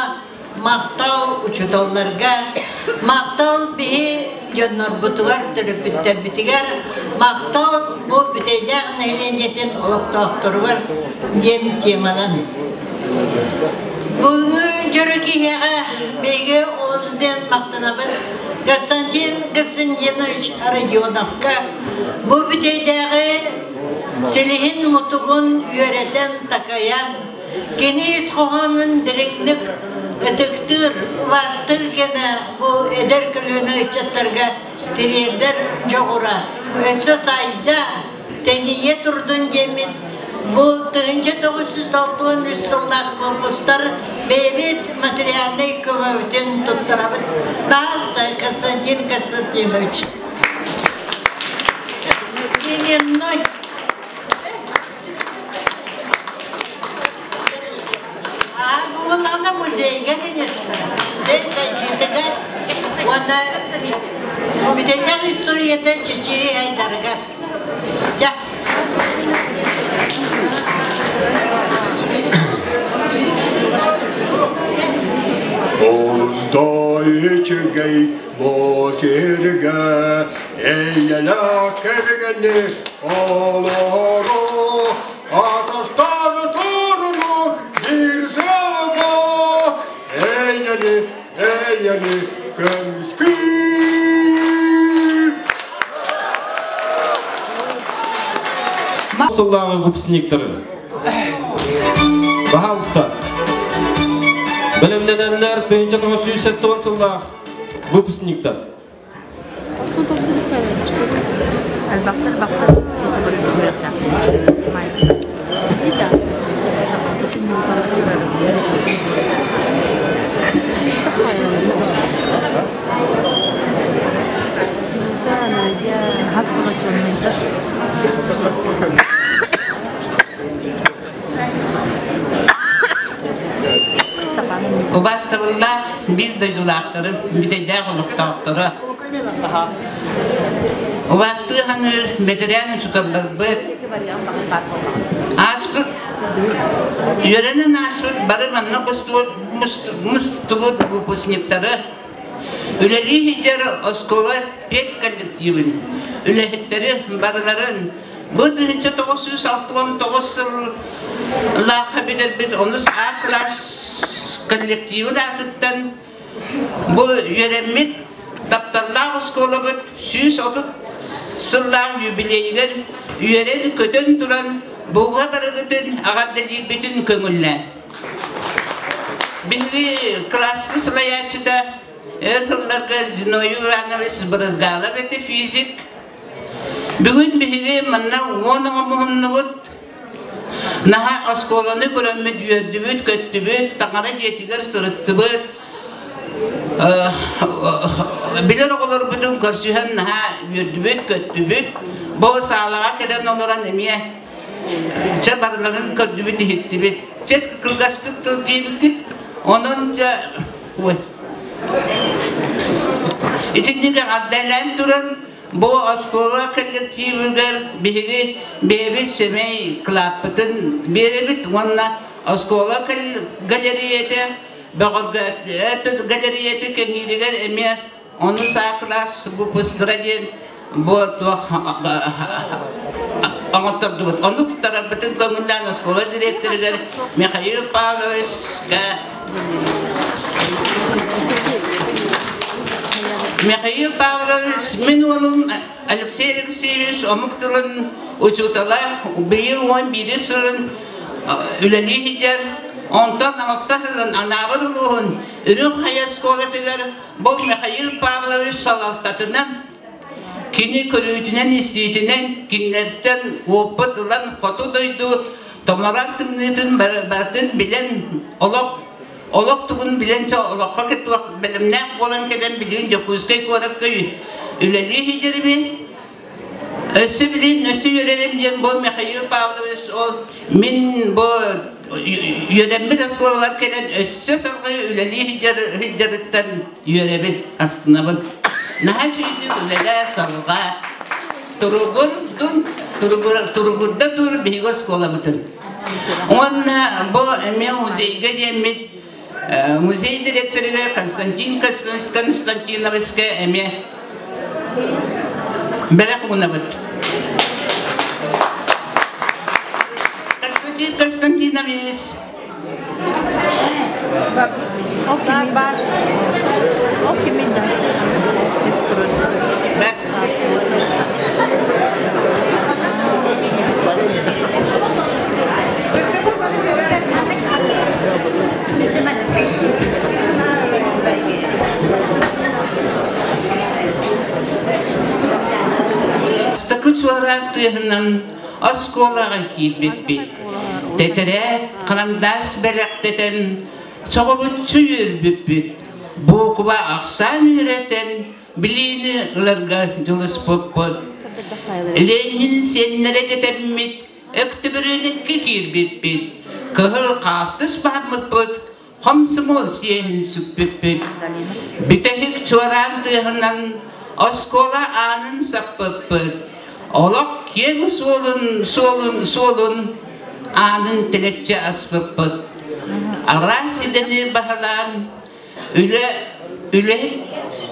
махтал учууталларга, махтал биһи дьоннорбутугар, төрөппүттэрбитигэр, махтал бу Бүтэйдээх нэһилиэнньэтин олохтоохторугар диэн теманан. Бүгүҥҥү дьоро киһиэхэ биһиги олус диэн махтанабыт Константин Константинович Родионовка бу Бүтэйдээҕи силиһин мутугун үөрэтэн, такайан, Кини ис хоһоонун дириҥник ытыктыыр, убаастыыр гына бу эдэр көлүөнэ ыччаттарга тириэрдэр дьоҕура өссө сайда, тэнийэ турдун диэммит бу 1963 сыллаах выпустар бэйэбит материальнай көмөбүтүн туттарабыт. Пожалуйста, Константин Константинович. Именной А буоллаҕына музейга, конечно. Музей сайдыытыгар уонна бүтэйдээх историята чэчири айдарыгар. Дьэ. Олус да үчүгэй бу сиргэ эйэлээх кэргэни олору атастан туруну биир сылга эйэни эйэни көмүскүүр Сыллааҕы выпускниктары. Пожалуйста. Бэлэмнэнэннэр 1970 сыллаах выпускниктар. Убаастабыллаах биир дойдулаахтарым, бүтэйдээх олохтоохторо. Убаастыы ханыыр бэтэрээн учууталларбыт, ааспыт үөрэнэн ааспыт бары манна мустубут выпускниктары үлэлии сылдьар оскуола педколлективын үлэһиттэри барыларын Бу 1969 сыллаахха бүтэрбит онус А класс коллективын аатыттан бу үөрэммит тапталлаах оскуолабыт 130 сыллаах юбилейыгар үөрэн-көтөн туран буга барыгытын аҕардалиирбитин көҥүллээн. Биһиги класспыт салайааччыта өр сылларга Зиновий Иванович Брызгалов этэ физик, Бүгүн биһиги манна уон оҕо муһуннубут. Наһаа оскуоланы көрөммүт үөрдүбүт, көттүбүт, таҥара дьиэтигэр сырыттыбыт. Билэр оҕолорбутун көрсүһэн наһаа үөрдүбүт, көттүбүт. Бу саалаҕа кэлэн олорон эмиэ чэ барыларын көрдүбүт, иһиттибит. Чэ кылгастык тыл диэбиккит. Онон чэ ой Итинник эҕэрдэлээн туран, бу оскуола коллективыгар биһиги бэйэбит сэмэй кылааппытын биэрэбит уонна оскуола галереята бөҕөргөт галереята кэҥииригэр эмиэ ону саа кылаас выпустара диэн бу туох оҥоттордубут. Ону туттарарбытын көҥүллээн оскуола директорыгар Михаил Павловичка Михаил Павлович мин уолум Алексей Алексеевич омук тылын учуутала быйыл 11 сылын үлэлии сылдьар. Онтон алта сылын Анаабыр улууһун Үрүҥ Хайа оскуолатыгар бу Михаил Павлович салалтатынан кини көрүүтүнэн-истиитинэн кинилэртэн уоппут ылан хоту дойду томороон тымныытын барытын билэн олох олох тугун билэн олоххо бэлэмнээх буолан кэлэн билигин Дьокуускай куоракка үлэлии сылдьарбын. Өссө билин, өссө үөрэрим диэн бу Михаил Павлович ол мин бу үөрэммит оскуолабар кэлэн өссө салгыы үлэлии сылдьарыттан үөрэбин, астынабын. Наһаа үчүгэйдик үлэлээ, салҕаа. Туругурдун, туругурда тур биһиги оскуолабытын. Уонна бу эмиэ музейга диэммит музей директорыгар Константин Константиновичка эмиэ бэлэх уунабыт. Константин Константинович. Бар, бар. Бастакы чуораан тыаһынан оскуолаҕа киирбиппит. Тэтэрээт, харандаас бэлэхтэтэн, чоҕулуччу үөрбүппүт. Буукуба ахсаан үөрэтэн, билиини ыларга дьулуспуппут. Ленин сиэннэрэ дэтэммит, Өктөбүрүөнэккэ киирбиппит, кыһыл хаартыс баһаммыппыт, хомсомуол сиэһин сүкпүппүт. Бүтэһик чуораан тыаһынан оскуола аанын саппыппыт. Олох киэҥ суолун, суолун, суолун аанын тэлэччи аспыппыт. Араас идэни баһылаан, үлэ, үлэһит,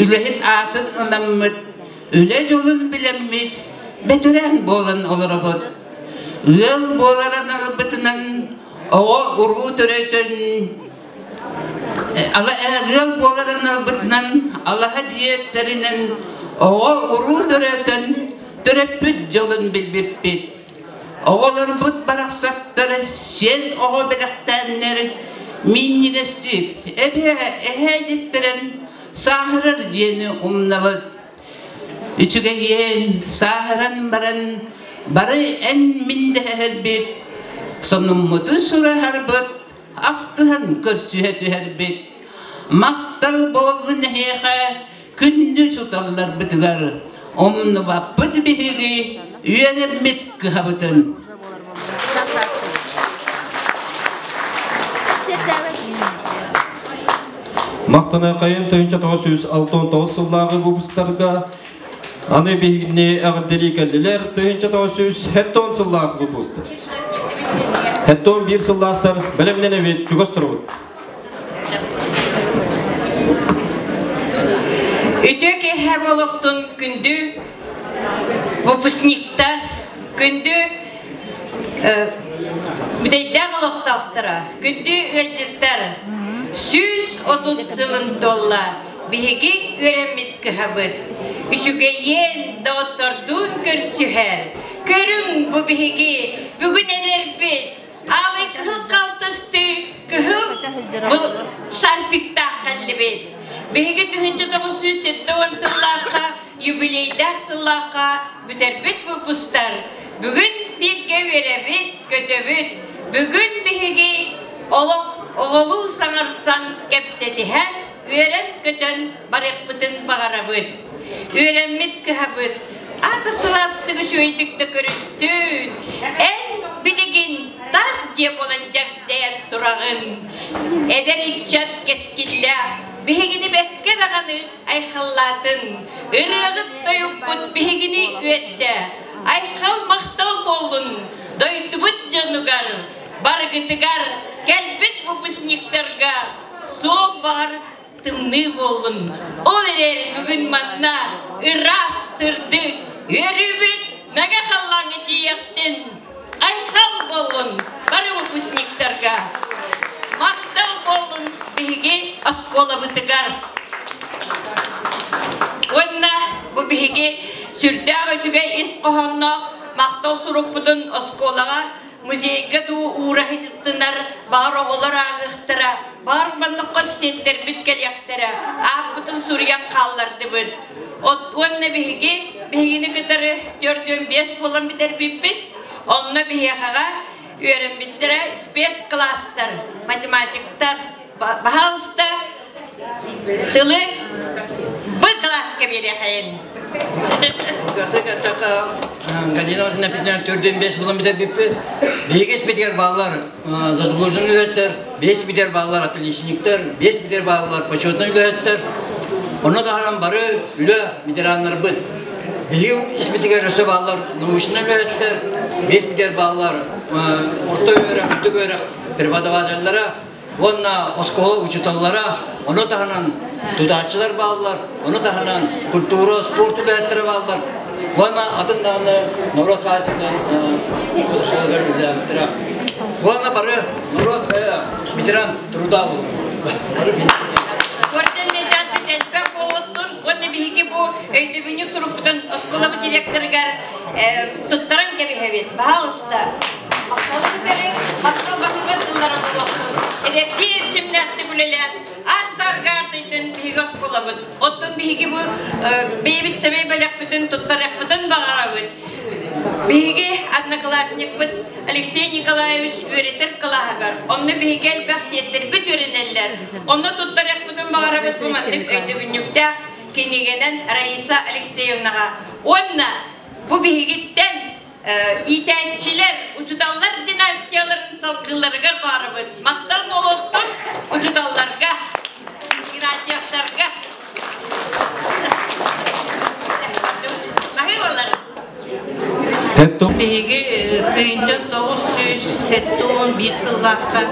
үлэһит аатын ыламмыт, Үлэ дьолун билэммит, бэтэрээн буолан олоробут. Ыал буолар аналбытынан оҕо уруу төрөтөн ыал буолар аналбытынан алаһа дьиэттэринэн оҕо уруу төрөтөн төрөппүт дьолун билбиппит. Оҕолорбут барахсаттар сиэн оҕо бэлэхтээннэр миинньигэстик эбээ эһээ диттэрэн сааһырар диэни умнабыт. Үчүгэйиэн сааһыран баран бары эн мин дэһэрбит, сонуммуту сураһарбыт, ахтыһан көрсүһэ түһэрбит. Махтал буоллун эһиэхэ күндү учууталларбытыгар умнубаппыт биһиги үөрэммит кыһабытын. Махтанайхайын 1969 сыллааҕы выпустарга аны биһигини эҕэрдэлии кэллилэр 1970 сыллаах выпустар. 71 сыллаахтар бэлэмнэнэбит чугас турабыт. Үтүө киэһэ буолуохтун күндү выпускниктар, күндү бүтэйдээх олохтоохторо, күндү ыалдьыттар, 130 сылын туолла биһиги үөрэммит кыһабыт. Үчүгэйиэн доҕоттордуун көрсүһэр. Көрүҥ бу биһиги бүгүн эдэрбит, Аалай кыһыл халтыстыы кыһыл бу шарпиктаах кэллибит. Биһиги 1970 сыллаахха юбилейдаах сыллаахха бүтэрбит выпустар. Бүгүн бииргэ үөрэбит, көтөбүт. Бүгүн биһиги олох оҕолуу саҥарсан кэпсэтиһэн, үөрэн-көтөн барыахпытын баҕарабыт. Үөрэммит кыһабыт аата сылаастык үчүгэйдик да көрүстүн. Эн билигин таас дьиэ буолан дьэгдэйэн тураҕын. Эдэр ыччат кэскиллээх биһигини бэккэ даҕаны айхаллаатын. Ырыаҕыт тойуккут биһигини үөрдэ. Айхал махтал буоллун дойдубут дьонугар, барыгытыгар, кэлбит выпускниктарга суол баҕар тымныы буоллун. Ол эрээри бүгүн манна ыраас, сырдык, үөрүүбүт мэҥэ халлааҥҥа тиийиэхтин. Айхал буоллун бары выпускниктарга. Махтал буоллун биһиги оскуолабытыгар. Уонна бу биһиги сүрдээх үчүгэй ис хоһоонноох. Махтал сурукпутун оскуолаҕа музейга дуу уура сытыттынар, баҕар оҕолор ааҕыахтара, баҕар манныкка сиэттэрбит кэлиэхтэрэ, ааппытын суруйан хааллардыбыт. От уонна биһиги биһигини кытары 45 буолан бүтэрбиппит, онно биһиэхэҕэ үөрэммиттэрэ спецкласстар, математиктар, баһаалыста тылы Б класска биэриэхэйин. Кылгастык эттэххэ, Галина Васильевна эппитинэн төрдүөн бэс булан бүтэрбиппит. Биһиги испитигэр бааллар заслуженный үлэһиттэр, биэс битэр бааллар отличниктар, биэс битэр бааллар почетный үлэһиттэр. Онно таһынан бары үлэ ветераннарбыт. Биһиги испитигэр өссө бааллар научнай үлэһиттэр, биэс битэр бааллар орто үөрэх, үрдүк үөрэх преподавателлара, Уонна оскуола учууталлара, ону таһынан тутааччылар бааллар, ону таһынан культура, спорт үлэһиттэрэ бааллар. Уонна атын даҕаны норуот хаһаайыстыбатын оскуолаларыгар үлэлээбиттэрэ. Уонна бары норуот ветеран труда буолар. Бары Көрдөн медальбит элбэх буолуохтун уонна биһиги бу өйдөбүнньүк сурукпутун оскуолабыт директорыгар туттаран кэбиһэбит. Пожалуйста. Махталын бэрин, махтал баһыгар тыллара буолуохтун. Эдэрдии эрчимнээхтик үлэлээн, аар-саарга аартыйдын биһиги оскуолабыт. Оттон биһиги бу бэйэбит сэмэй бэлэхпитин туттарыахпытын баҕарабыт. Биһиги одноклассникпыт Алексей Николаевич үөрэтэр кылааһыгар, онно биһиги элбэх сиэттэрбит үөрэнэллэр. Онно туттарыахпытын баҕарабыт бу маннык өйдөбүнньүктээх кинигэнэн Раиса Алексеевнаҕа. Уонна бу биһигиттэн иитээччилэр, учуталлар династияларын салгыылларыгар баарыбыт. Махтал буолуохтун учуталларга, Игнатьевтарга. Биһиги тыһыынча 971 сыллаахха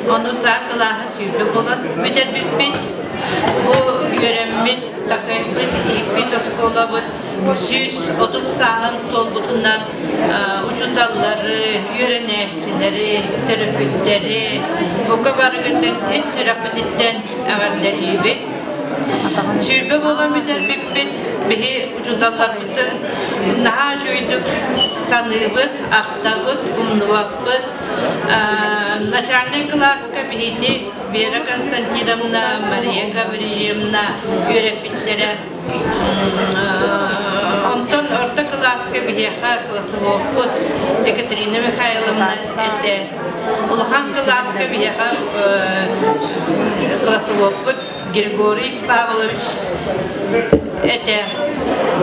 ону саа кылааһа сүүрбэ буолан бүтэрбиппит. Бу үөрэммит, такайбыт, ииппит оскуолабыт 130 сааһын туолбутунан учууталлары, үөрэнээччилэри, төрөппүттэри бука барыгытын ис сүрэхпититтэн эҕэрдэлиибит. 20 буолан бүтэрбиппит, биһи учууталларбытын наһаа үчүгэйдик саныыбыт, ахтабыт, умнубаппыт. Начальнай кылааска биһини Вера Константиновна, Мария Гаврильевна үөрэппиттэрэ. Онтон орто кылааска биһиэхэ классоводпут Екатерина Михайловна этэ. Улахан кылааска биһиэхэ классоводпут Григорий Павлович этэ.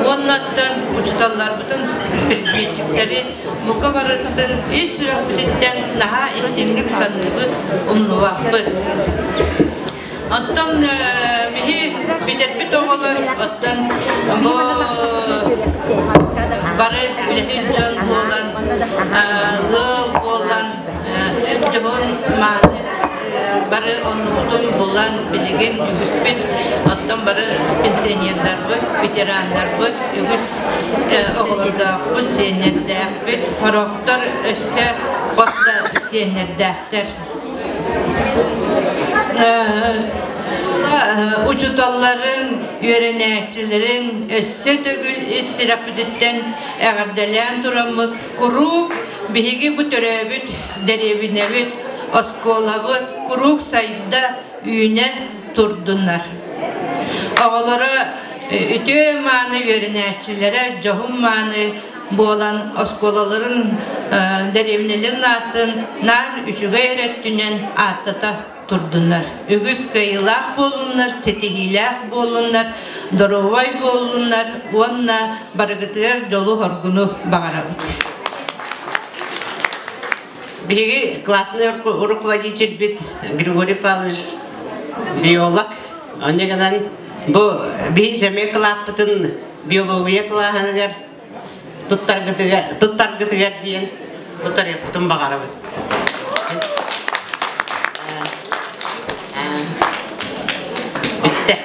Уоннаттан учууталларбытын, предметчиктэри бука барыттан ис сүрэхпититтэн наһаа истиҥник саныыбыт, умнубаппыт. Оттон биһи бүтэрбит оҕолор оттон бу бары үлэһит дьон буолан, ыал буолан, дьоһун мааны бары оннубутун булан билигин үгүспүт оттон бары пенсионердарбыт, ветераннарбыт, үгүс оҕолордоохпут, сиэннэрдээхпит, сорохтор өссө хос да сиэннэрдээхтэр. Учууталларын, үөрэнээччилэрин өссө төгүл ис сүрэхпититтэн эҕэрдэлээн тураммыт куруук биһиги бу төрөөбүт дэриэбинэбит, оскуолабыт куруук сайда, үүнэ турдуннар. Оҕолоро үтүө мааны үөрэнээччилэрэ дьоһун мааны буолан оскуолаларын дэриэбинэлэрин аатын наар үчүгэй эрэ өттүнэн ааттата турдуннар. Үгүс кыайыылаах буоллуннар, ситиһиилээх буоллуннар, доруобай буоллуннар уонна барыгытыгар дьолу-соргуну баҕарабыт. Биһиги классный руководительбит Григорий Павлович биолог. Онно гынан бу биһи сэмэй кылааппытын биология кылааһыныгар туттаргытыгар диэн тутарыахпытын баҕарабыт. Бүттэ.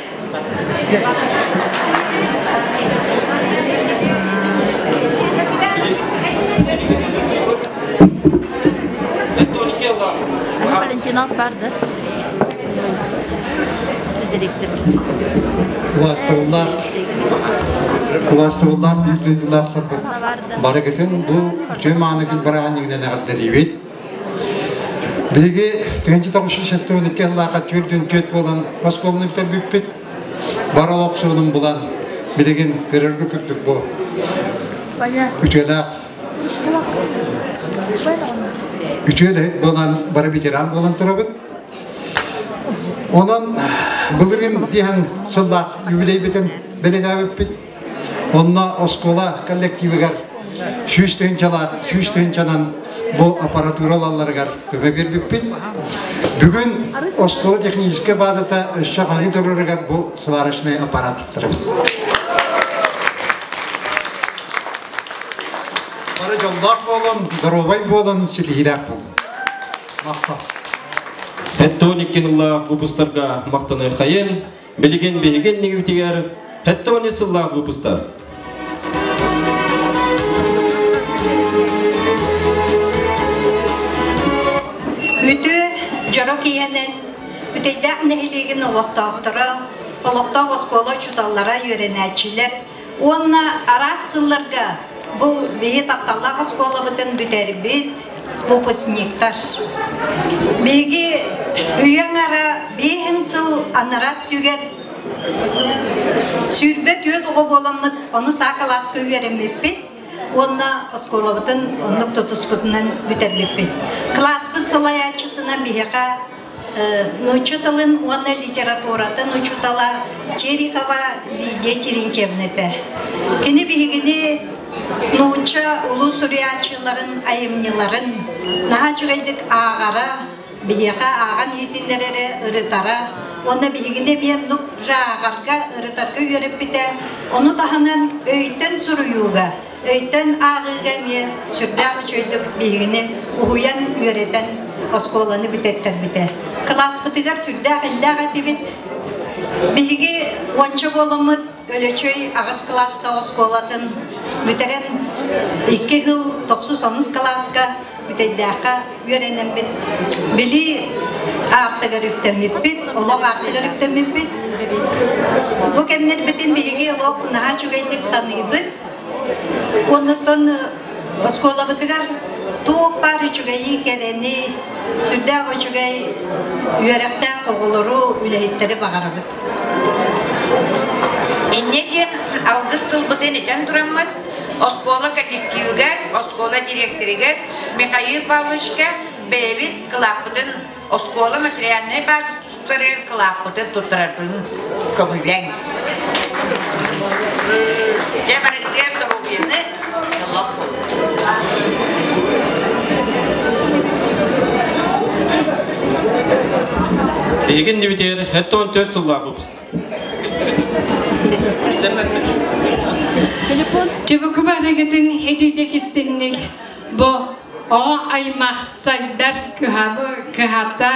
Валентина барды. Убаастабыллаах убаастабыллаах биир дойдулаахтарбыт барыгытын бу үтүө маанытын бырааһынньыгынан эҕэрдэлиибит. Биһиги 1972 сыллаахха 44 буолан оскуоланы бүтэрбиппит. Бар олох суолун булан билигин көрөргө курдук бу үтүөлээх үтүө буолан бары ветеран буолан турабыт. Онон былырыын диэн сыллаах юбилейбитин бэлиэтээбиппит. Онно оскуола коллективыгар 100 тыһыынчалаах 100 тыһыынчанан бу аппаратура ылалларыгар көмө биэрбиппит. Бүгүн оскуола техническэй базата өссө хаҥыы турарыгар бу сварочный аппарат туттарабыт. Бары дьоллоох буолун, доруобай буолун, ситиһиилээх буолун. Махтал. 72 сыллаах выпусктарга махтаныаххайын, билигин биһиги иннибитигэр 73 сыллаах выпусктар. Үтүө дьоро киэһэнэн Бүтэйдээх нэһилиэгин олохтоохторо, олохтоох оскуола учууталлара, үөрэнээччилэр уонна араас сылларга бу биһи тапталлаах оскуолабытын бүтэрбит выпускниктар. Биһиги үйэ аҥара биэһин сыл анараа өттүгэр 24 оҕо буоламмыт ону саа кылааска үөрэммиппит уонна оскуолабытын оннук тутуспутунан бүтэрбиппит. Кылааспыт салайааччытынан биһиэхэ нуучча тылын уонна литературатын учуутала Терехова Лидия Терентьевна этэ. Кини биһигини нуучча улуу суруйааччыларын айымньыларын наһаа үчүгэйдик ааҕара, биһиэхэ ааҕан иһитиннэрэрэ, ырытара уонна биһигини эмиэ оннук ааҕарга, ырытарга үөрэппитэ. Ону таһынан өйтөн суруйууга, өйтөн ааҕыыга эмиэ сүрдээх үчүгэйдик биһигини уһуйан, үөрэтэн оскуоланы бүтэттэрбитэ. Кылааспытыгар сүрдээх иллээх этибит. Биһиги уонча буоламмыт Өлөчөй аҕыс кылаастаах оскуолатын бүтэрэн икки сыл тохсус онус кылааска Бүтэйдээххэ үөрэнэммит билии аартыгар үктэммиппит, олох аартыгар үктэммиппит. Бу кэмнэрбитин биһиги олох наһаа үчүгэйдик саныыбыт. Оннуттан оскуолабытыгар туох баар үчүгэйи, кэрэни, сүрдээх үчүгэй үөрэхтээх оҕолору, үлэһиттэри баҕарабыт. Инньэ диэн алгыс тылбытын этэн тураммыт, оскуола коллективыгар, оскуола директорыгар Михаил Павловичка бэйэбит кылааппытын оскуола материальнай база тупсарыгар кылааппытын туттарарбын көҥүллээҥ. Дьэ барыгытыгар доруобуйаны дьоллоох буолун. Биһигин дибитигэр 74 сыллаах выпуск. Чыбыкы барыгытын итиитик истинник бу оҕо аймах сайдар кыһата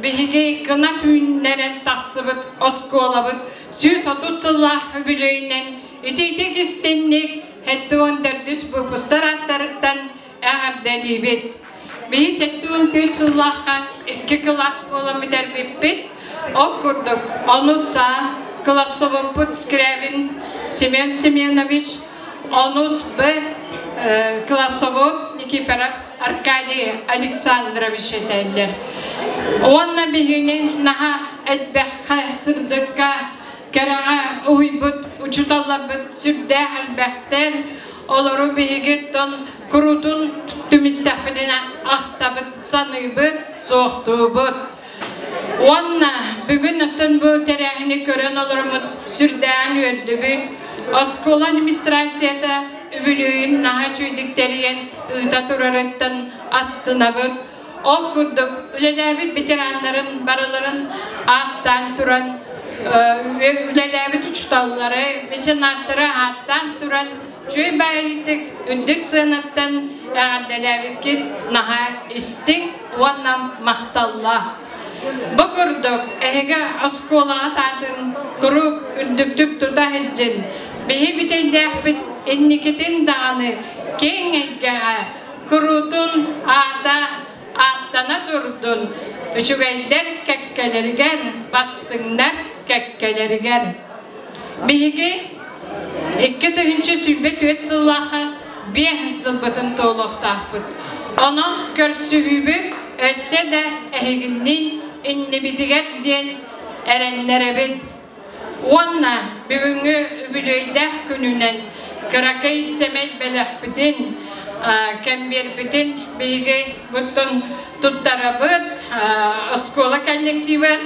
биһиги кынат үүннэрэн тахсыбыт оскуолабыт 130 сыллаах үбүлүөйүнэн итиитик истинник 74 выпусктар ааттарыттан эҕэрдэлиибит. Биһи 74 сыллаахха икки кылаас буолан бүтэрбиппит. Ол курдук, онус А классовоппут Скрябин Семен Семенович, онус Б классовод Никифоров Аркадий Александрович этэллэр. Уонна биһигини наһаа элбэххэ, сырдыкка, кэрэҕэ уһуйбут учууталларбыт сүрдээх элбэхтэр. Олору биһиги тон куруутун түмүстэхпитинэ ахтабыт, саныыбыт, суохтуубут. Уонна бүгүн оттон бу тэрээһини көрөн олороммут сүрдээҕин үөрдүбүт. Оскуола администрацията үбүлүөйүн наһаа үчүгэйдик тэрийэн ыыта турарыттан астынабыт. Ол курдук үлэлээбит ветераннарын барыларын ааттаан туран үлэлээбит учууталлары, меценаттары ааттаан туран үчүгэй баайытык үрдүк сыанаттан эҕэрдэлээбиккит наһаа истиҥ уонна махталлаах. Бу курдук эһиги оскуолаҕыт аатын куруук үрдүктүк тута сылдьын, биһи бүтэйдээхпит инникитин даҕаны киэҥ эйгэҕэ куруутун аата ааттана турдун. Үчүгэйдэр кэккэлэригэр, бастыҥнар кэккэлэригэр. Биһиги 2024 сыллаахха биэс сылбытын туолуохтаахпыт. Онон көрсүһүүбүт өссө да эһигинниин иннибитигэр диэн эрэннэрэбит. Уонна бүгүҥҥү үбүлүөйдээх күнүнэн кыракый сэмэй бэлэхпитин, кэмбиэрбитин биһиги буттун туттарабыт оскуола коллективар.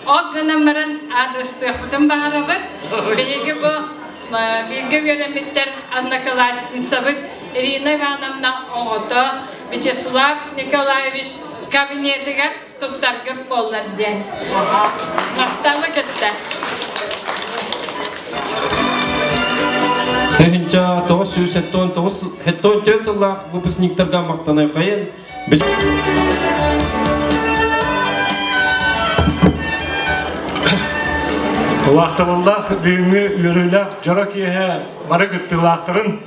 Ол гынан баран аадырыстыахпытын баҕарабыт. Биһиги бу бииргэ үөрэммиттэр одноклассницабыт Ирина Ивановна оҕото Вячеслав Николаевич кабинетыгар туттаргыт буоллар диэн. Махталы кытта. Тыһынча 974 сыллаах выпускниктарга мактанайхайын Кылаастабыллаах бүгүҥҥү үөрүүлээх дьоро киэһэ бары кыттыылаахтарын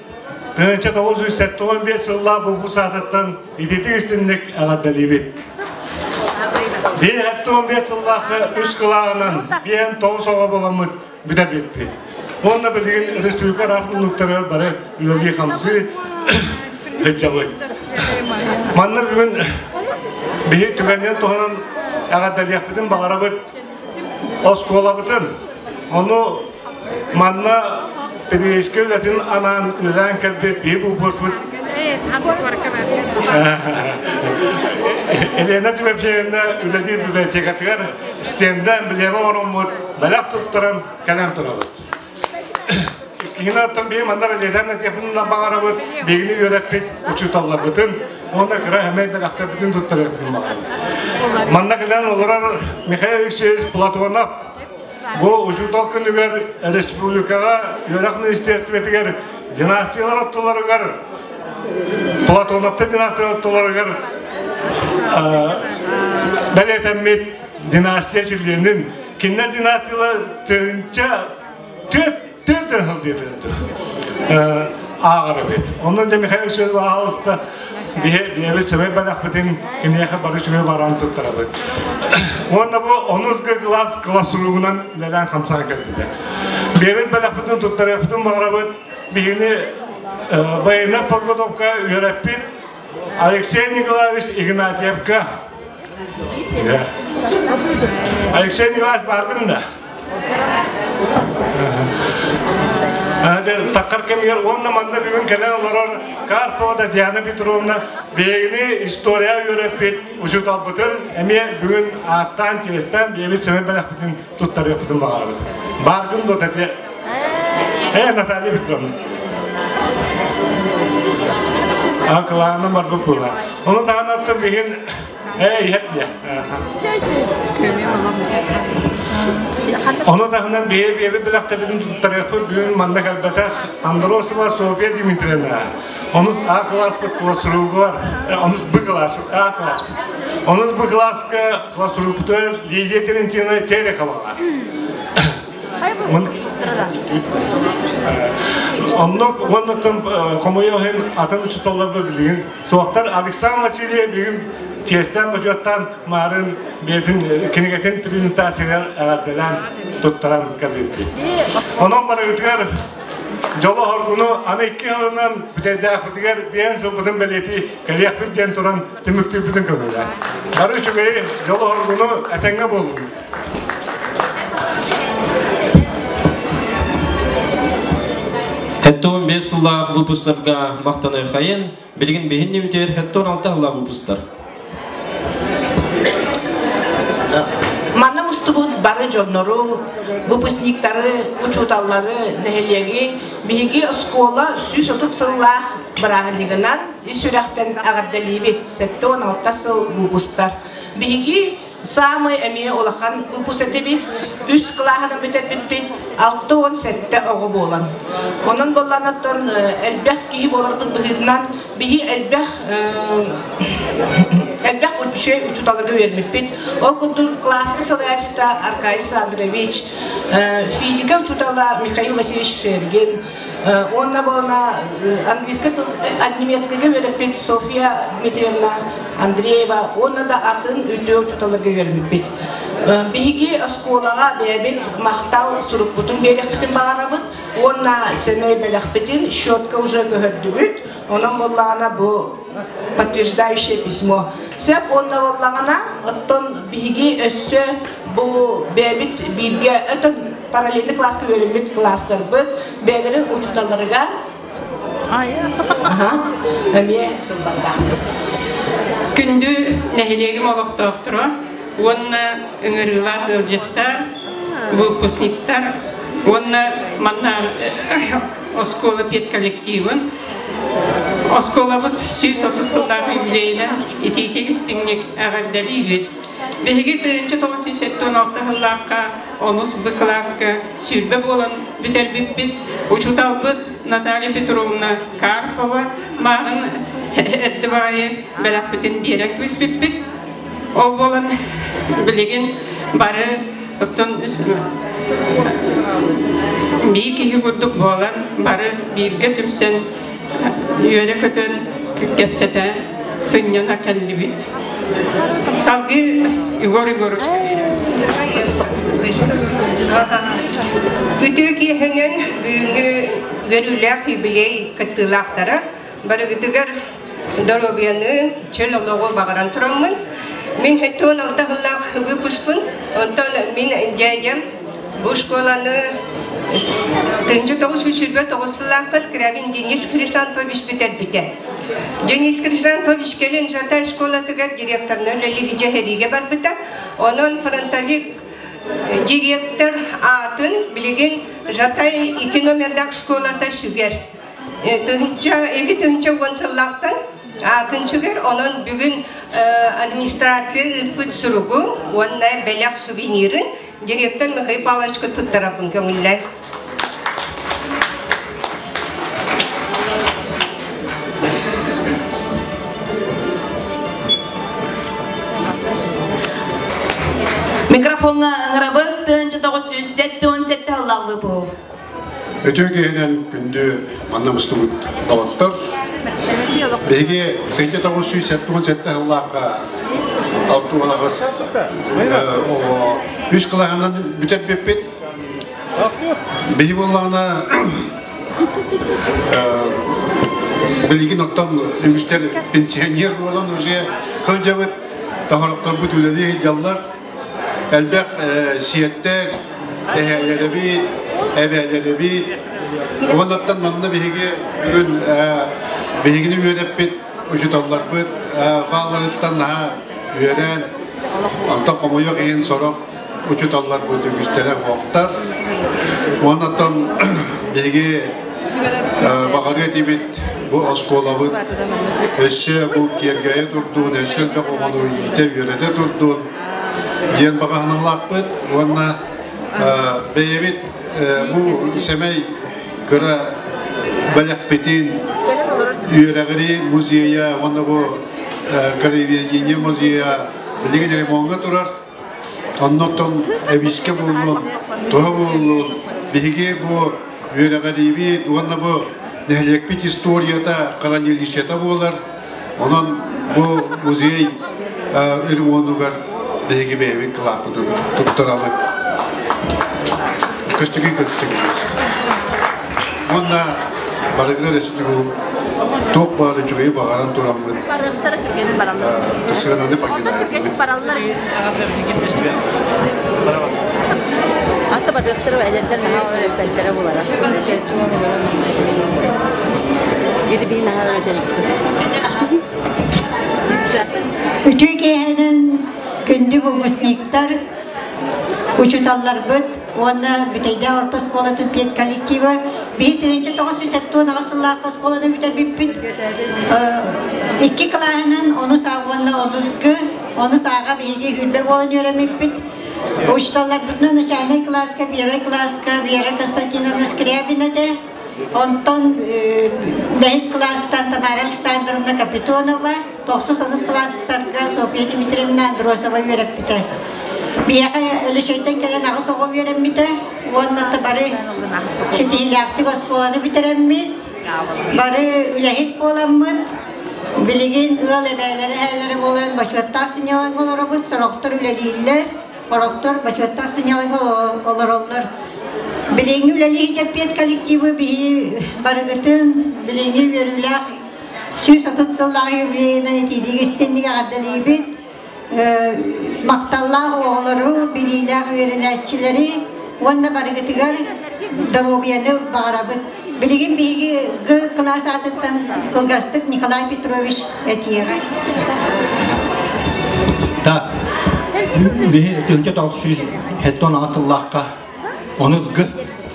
1975 сыллаах бу саатыттан ититик истинник эҕэрдэлиибит. 55 сыллаах үс кылааһынан биэн тоҕус оҕо буоламмыт бүтэрбиппит. Уонна билигин республика араас муннуктарыгар бары үлэлии-хамсыы сылдьабыт. Манна бүгүн биһи түгэнинэн туһанан эҕэрдэлиэхпитин баҕарабыт оскуолабытын. Ону манна педагогическай үлэтин анаан үлэлээн кэлбит биһи булбуппут Елена Тимофеевна үлэлиир библиотекатыгар стендэ эмблема оҥороммут бэлэх туттаран кэлэн турабыт. Иккиһин оттон биһи манна бэлиэтээн этиэхпин баҕарабыт, биһигини үөрэппит учууталларбытын уонна кыра эмэй бэлэхтэрбитин туттарыахпытын баҕарабыт. Манна кэлэн олорор Михаил Алексеевич Платонов бу учуутал күнүгэр республикаҕа үөрэх министерствотыгар династиялар оттуларыгар Платоновтар династиялар оттуларыгар бэлиэтэммит династия чилиэнин кинилэр династиялар тыһыынча түөрт түөрт сыл диэтилэр ааҕар эбит. Онон дьэ Михаил Алексеевич аҕалыста биһиэбит сэмэй бэлэхпитин киниэхэ бары үчүгэй баран туттарабыт. Уонна бу онус г класс классругунан үлэлээн хамсаан кэлбитэ. Биһиэбит бэлэхпитин туттарыахпытын баҕарабыт. Биһини военная подготовка үөрэппит Алексей Николаевич Игнатьевка. Алексей Николаевич бааргын да? Таххар кэмигэр уонна манна бүгүн кэлэн олорор Карпова Татьяна Петровна биһигини история үөрэппит учууталбытын эмиэ бүгүн ааттаан, чиэстээн биэбит сэмэй бэлэхпитин туттарыахпытын баҕарабыт. Бааргын дуо, Татьяна? Э, Наталья Петровна. Акылаана барбыт буолар. Ону даҕаны биһин Ээ, иһэт диэ. Ону таһынан биһи биэбит бэлэхтэбитин туттарыахпыт бүгүн манна кэлбэтэх Андросова Софья Дмитриевна. Онус А класспыт классругар, онус Б класс, А класс. Онус Б класска классругтар Лидия Терентьевна Терехова. Оннук уоннаттан хомойуох иһин атын учууталларга билигин суохтар. Александр Васильев бүгүн чиэстээн бочуоттаан маарын бэйэтин кинигэтин презентациятыгар эҕэрдэлээн туттаран кэлбиппит. Онон барыгытыгар дьолу-хоргуну аны икки сылынан бүтэйдээхпитигэр биэн сылбытын бэлиэтии кэлиэхпит диэн туран түмүктүүрбүтүн көҥүлэ. Бары үчүгэйи, дьолу-хоргуну этэҥҥэ буоллун. Хэттон 5 сыллаах выпустарга мактаныахайын, билигин биһинни бүтэр хэттон 6 сыллаах выпустар. Манна мустубут бары дьоннору, выпускниктары, учууталлары, нэһилиэги биһиги оскуола 130 сыллаах бырааһынньыгынан ис сүрэхтэн эҕэрдэлиибит. 76 сыл выпустар. Биһиги Саамай эмиэ улахан выпуск этибит, үс кылааһынан бүтэрбиппит, 67 оҕо буолан. Онон буолланыттан элбэх киһи буоларбыт быһыытынан биһи элбэх элбэх үчүгэй учууталларга үөрмиппит. Ол курдук кылааспыт салайааччыта Аркадий Александрович, физика учуутала Михаил Васильевич Шергин, Уонна буолна английскай тыл немецкийгэ үөрэппит Софья Дмитриевна Андреева уонна да атын үтүө учууталларга үөрэммиппит. Биһиги оскуолаҕа бэйэбит махтал сурукпутун биэриэхпитин баҕарабыт уонна сэмэй бэлэхпитин счетка уже көһөрдүбүт. Онон буоллаҕына бу подтверждающее письмо. Сөп уонна буоллаҕына оттон биһиги өссө бу бэйэбит бииргэ өтөн параллельный класска үөрэммит класстарбыт бэйэлэрин учууталларыгар эмиэ тыллардаахпыт. Күндү нэһилиэгим олохтоохторо уонна ыҥырыылаах ыалдьыттар, выпускниктар уонна манна оскуола педколлективын оскуолабыт 130 сыллаах юбилейынан итиитик истиҥник эҕэрдэлиибит. Биһиги 1976 сыллаахха онус Б кылааска сүүрбэ буолан бүтэрбиппит. Учууталбыт Наталья Петровна Карпова мааҕын эрдэ баҕайы бэлэхпитин биэрэн кэбиспиппит. Ол буолан билигин бары оттон биир киһи курдук буолан бары бииргэ түмсэн үөрэ-көтөн кэпсэтэ сынньана кэллибит. Салгыы Егор Егорович Үтүө киэһэнэн бүгүҥҥү үөрүүлээх юбилей кыттыылаахтара барыгытыгар доруобуйаны, чөл олоҕу баҕаран тураммын, мин 76 сыллаах выпускпун, онтон мин дядям бу школаны 1929 сыллаахха Скрябин Денис Хрисанфович бүтэрбитэ. Денис Хрисанфович кэлин Жатай школатыгар директорынан үлэлии дьэһэриигэ барбыта. Онон фронтовик директор аатын билигин Жатай икки номердаах школата сүгэр. 2010 сыллаахтан аатын сүгэр. Онон бүгүн администрация ыыппыт суругун уонна бэлэх сувенирын директор Михаил Павловичка туттарабын көҥүллээн. Микрофоҥҥа ыҥырабыт 1977 сыллаах выпуһу. Өтүү киһинэн күндү манна мустубут доҕоттор. Биһиги 1977 сыллаахха 68 үс кылааһынан бүтэрбиппит. Биһи буоллаҕына билигин оттон үгүстэр пенсионер буолан уже сылдьабыт, тоһорохторбут үлэлии сылдьаллар. Элбэх сиэттэр, эһээлэрэбит, эбээлэрэбит. Уоннаттан манна биһиги бүгүн биһигини үөрэппит учууталларбыт баалларыттан наһаа үөрэн, онтон хомойуох иһин сорох учууталларбыт үгүстэрэ уоптар. Уоннаттан биһиги баҕарыа этибит бу оскуолабыт өссө бу киэргэйэ турдун, өссө элбэх оҕону иитэ-үөрэтэ турдун диэн баҕаһыналаахпыт уонна бэйэбит бу сэмэй кыра бэлэхпитин үөрэҕирии музейа уонна бу краеведение музейа билигин ремоҥҥа турар. Оннуттан эбиискэ буоллун, туһа буоллун, биһиги бу үөрэҕириибит уонна бу нэһилиэкпит историята, хранилищета буолар. Онон бу музей ремонугар биһиги бэйэбит кылааппытын туттарабыт. Көстүгүй көстүгүй. Уонна барыгар өстүгүл туох баар үчүгэйи баҕаран тураммыт сыананы покидаетыбыт. Ата барыахтара эдэрдэр наһаа өрөппөттөрө булара. Или наһаа өрөтөр. Үтүө киэһэнэн күндү выпускниктар, учууталларбыт уонна Бүтэйдээх орто оскуолатын педколлектива биһи 1978 сыллаахха оскуоланы бүтэрбиппит. Икки кылааһынан онус А уонна онус Г, онус Аҕа биһиги үрбэ буолан үөрэммиппит. Учууталларбытынан начальнай кылааска, первый кылааска Вера Константиновна Скрябина этэ. Онтон бэһис кылаастан Тамара Александровна Капитонова, тохсус онус кылаастарга Софья Дмитриевна Андросова үөрэппитэ. Биһиэхэ Өлөчөйтөн кэлэн аҕыс оҕо үөрэммитэ. Уонна бары ситиһиилээхтик оскуоланы бүтэрэммит, бары үлэһит буоламмыт, билигин ыал эбээлэрэ эһээлэрэ буолан бочуоттаах сынньалаҥҥа олоробут, сорохтор үлэлииллэр, сорохтор бочуоттаах сынньалаҥҥа олороллор. Билиҥҥи үлэлии сылдьар коллективы биһи барыгытын билиҥҥи үөрүүлээх 130 сыллаах юбилейынан итиитик истинник эҕэрдэлиибит. Махталлаах оҕолору, билиилээх үөрэнээччилэри уонна барыгытыгар доруобуйаны баҕарабыт. Билигин биһиги Г кылаас аатыттан кылгастык Николай Петрович этиэҕэ. Так, биһи 1976 сыллаахха ону Г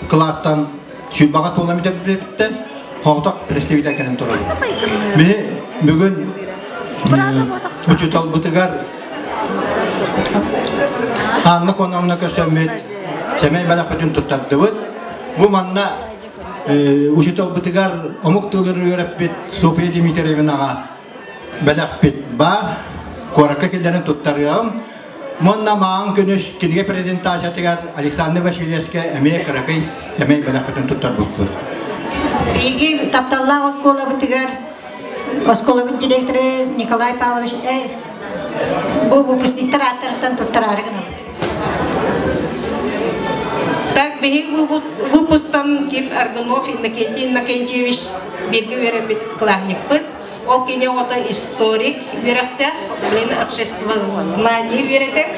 кылаастан сүүрбэҕэ туолан бүтэрбиттэн хоҕотох представитель кэлэн турабыт. Биһи бүгүн учууталбытыгар Анна Коновна көрсөммүт сэмэй бэлэхпитин туттардыбыт. Бу манна учууталбытыгар омук тылын үөрэппит Софья Дмитриевнаҕа бэлэхпит баар. Куоракка киллэрэн туттарыаҕым. Уонна маҕан күнүс кинигэ презентациятыгар Александр Васильевскэ эмиэ кыракый сэмэй бэлэхпитин туттарбыппыт. Биһиги тапталлаах оскуолабытыгар оскуолабыт директора Николай Павлович бу выпускниктар ааттарыттан туттараары гынабыт. Так, биһиги выпусктан ким Аргунов Иннокентий Иннокентьевич бииргэ үөрэммит кылааһынньыкпыт. Ол кини оҕото историк үөрэхтээх, блин, обществознание үөрэтэр.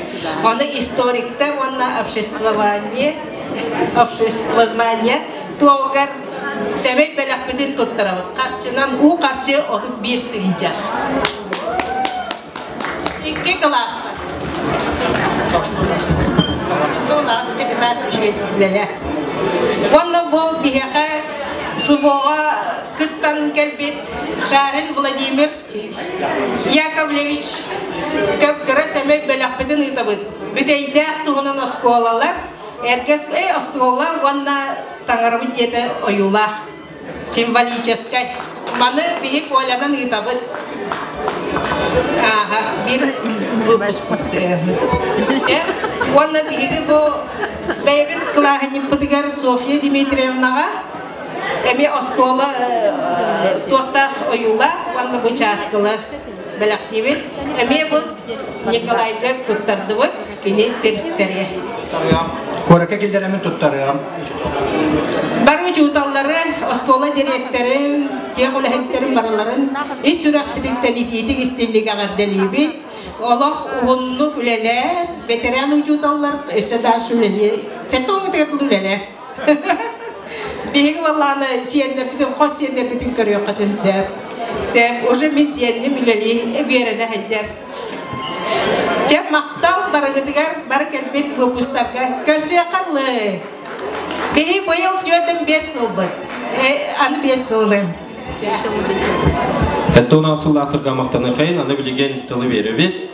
Ону историктар уонна обществование, обществознание туоҕугар сэмэй бэлэхпитин туттарабыт. Харчынан уу харчы 31 тыһыынча. Икки кылаастан. Уонна бу биһиэхэ СВО-ҕа кыттан кэлбит Шарин Владимир Яковлевич кыра сэмэй бэлэхпитин ыытабыт. Бүтэйдээх туһунан оскуолалар, эргэ оскуола уонна таҥарабыт диэтэ ойуулаах символическай. Маны биһи Колянан ыытабыт. Ааха, биир выпуск. Уонна биһиги бу бэйэбит кылааһынньыкпытыгар Софья Дмитриевнаҕа эмиэ оскуола туохтаах ойуулаах уонна бу чааскылар бэлэхтиибит. Эмиэ бу Николайга туттардыбыт, кини тиристэриэ. Куоракка киллэрэмин туттарыам. Бары учууталлары, оскуола дириэктэрин, тех үлэһиттэрин барыларын ис сүрэхпититтэн итиитик истинник эҕэрдэлиибит. Олох уһуннук үлэлээн, ветеран учууталлар өссө дальше үлэлиэ, сэттэ уон үлэлээ. Биһиги валлааны сиэннэрбитин, хос сиэннэрбитин көрүөххүтүн сөп. Сөп, уже мин сиэнним үлэлии үөрэнэ сылдьар. Дьэ, махтал барыгытыгар бары кэлбит выпустарга көрсүөххэ Биһи быйыл түөртэн биэс сылбыт. Аны биэс сылынан. Эттон асыллаатырга мактаныхайын, аны билигин тылы беребит.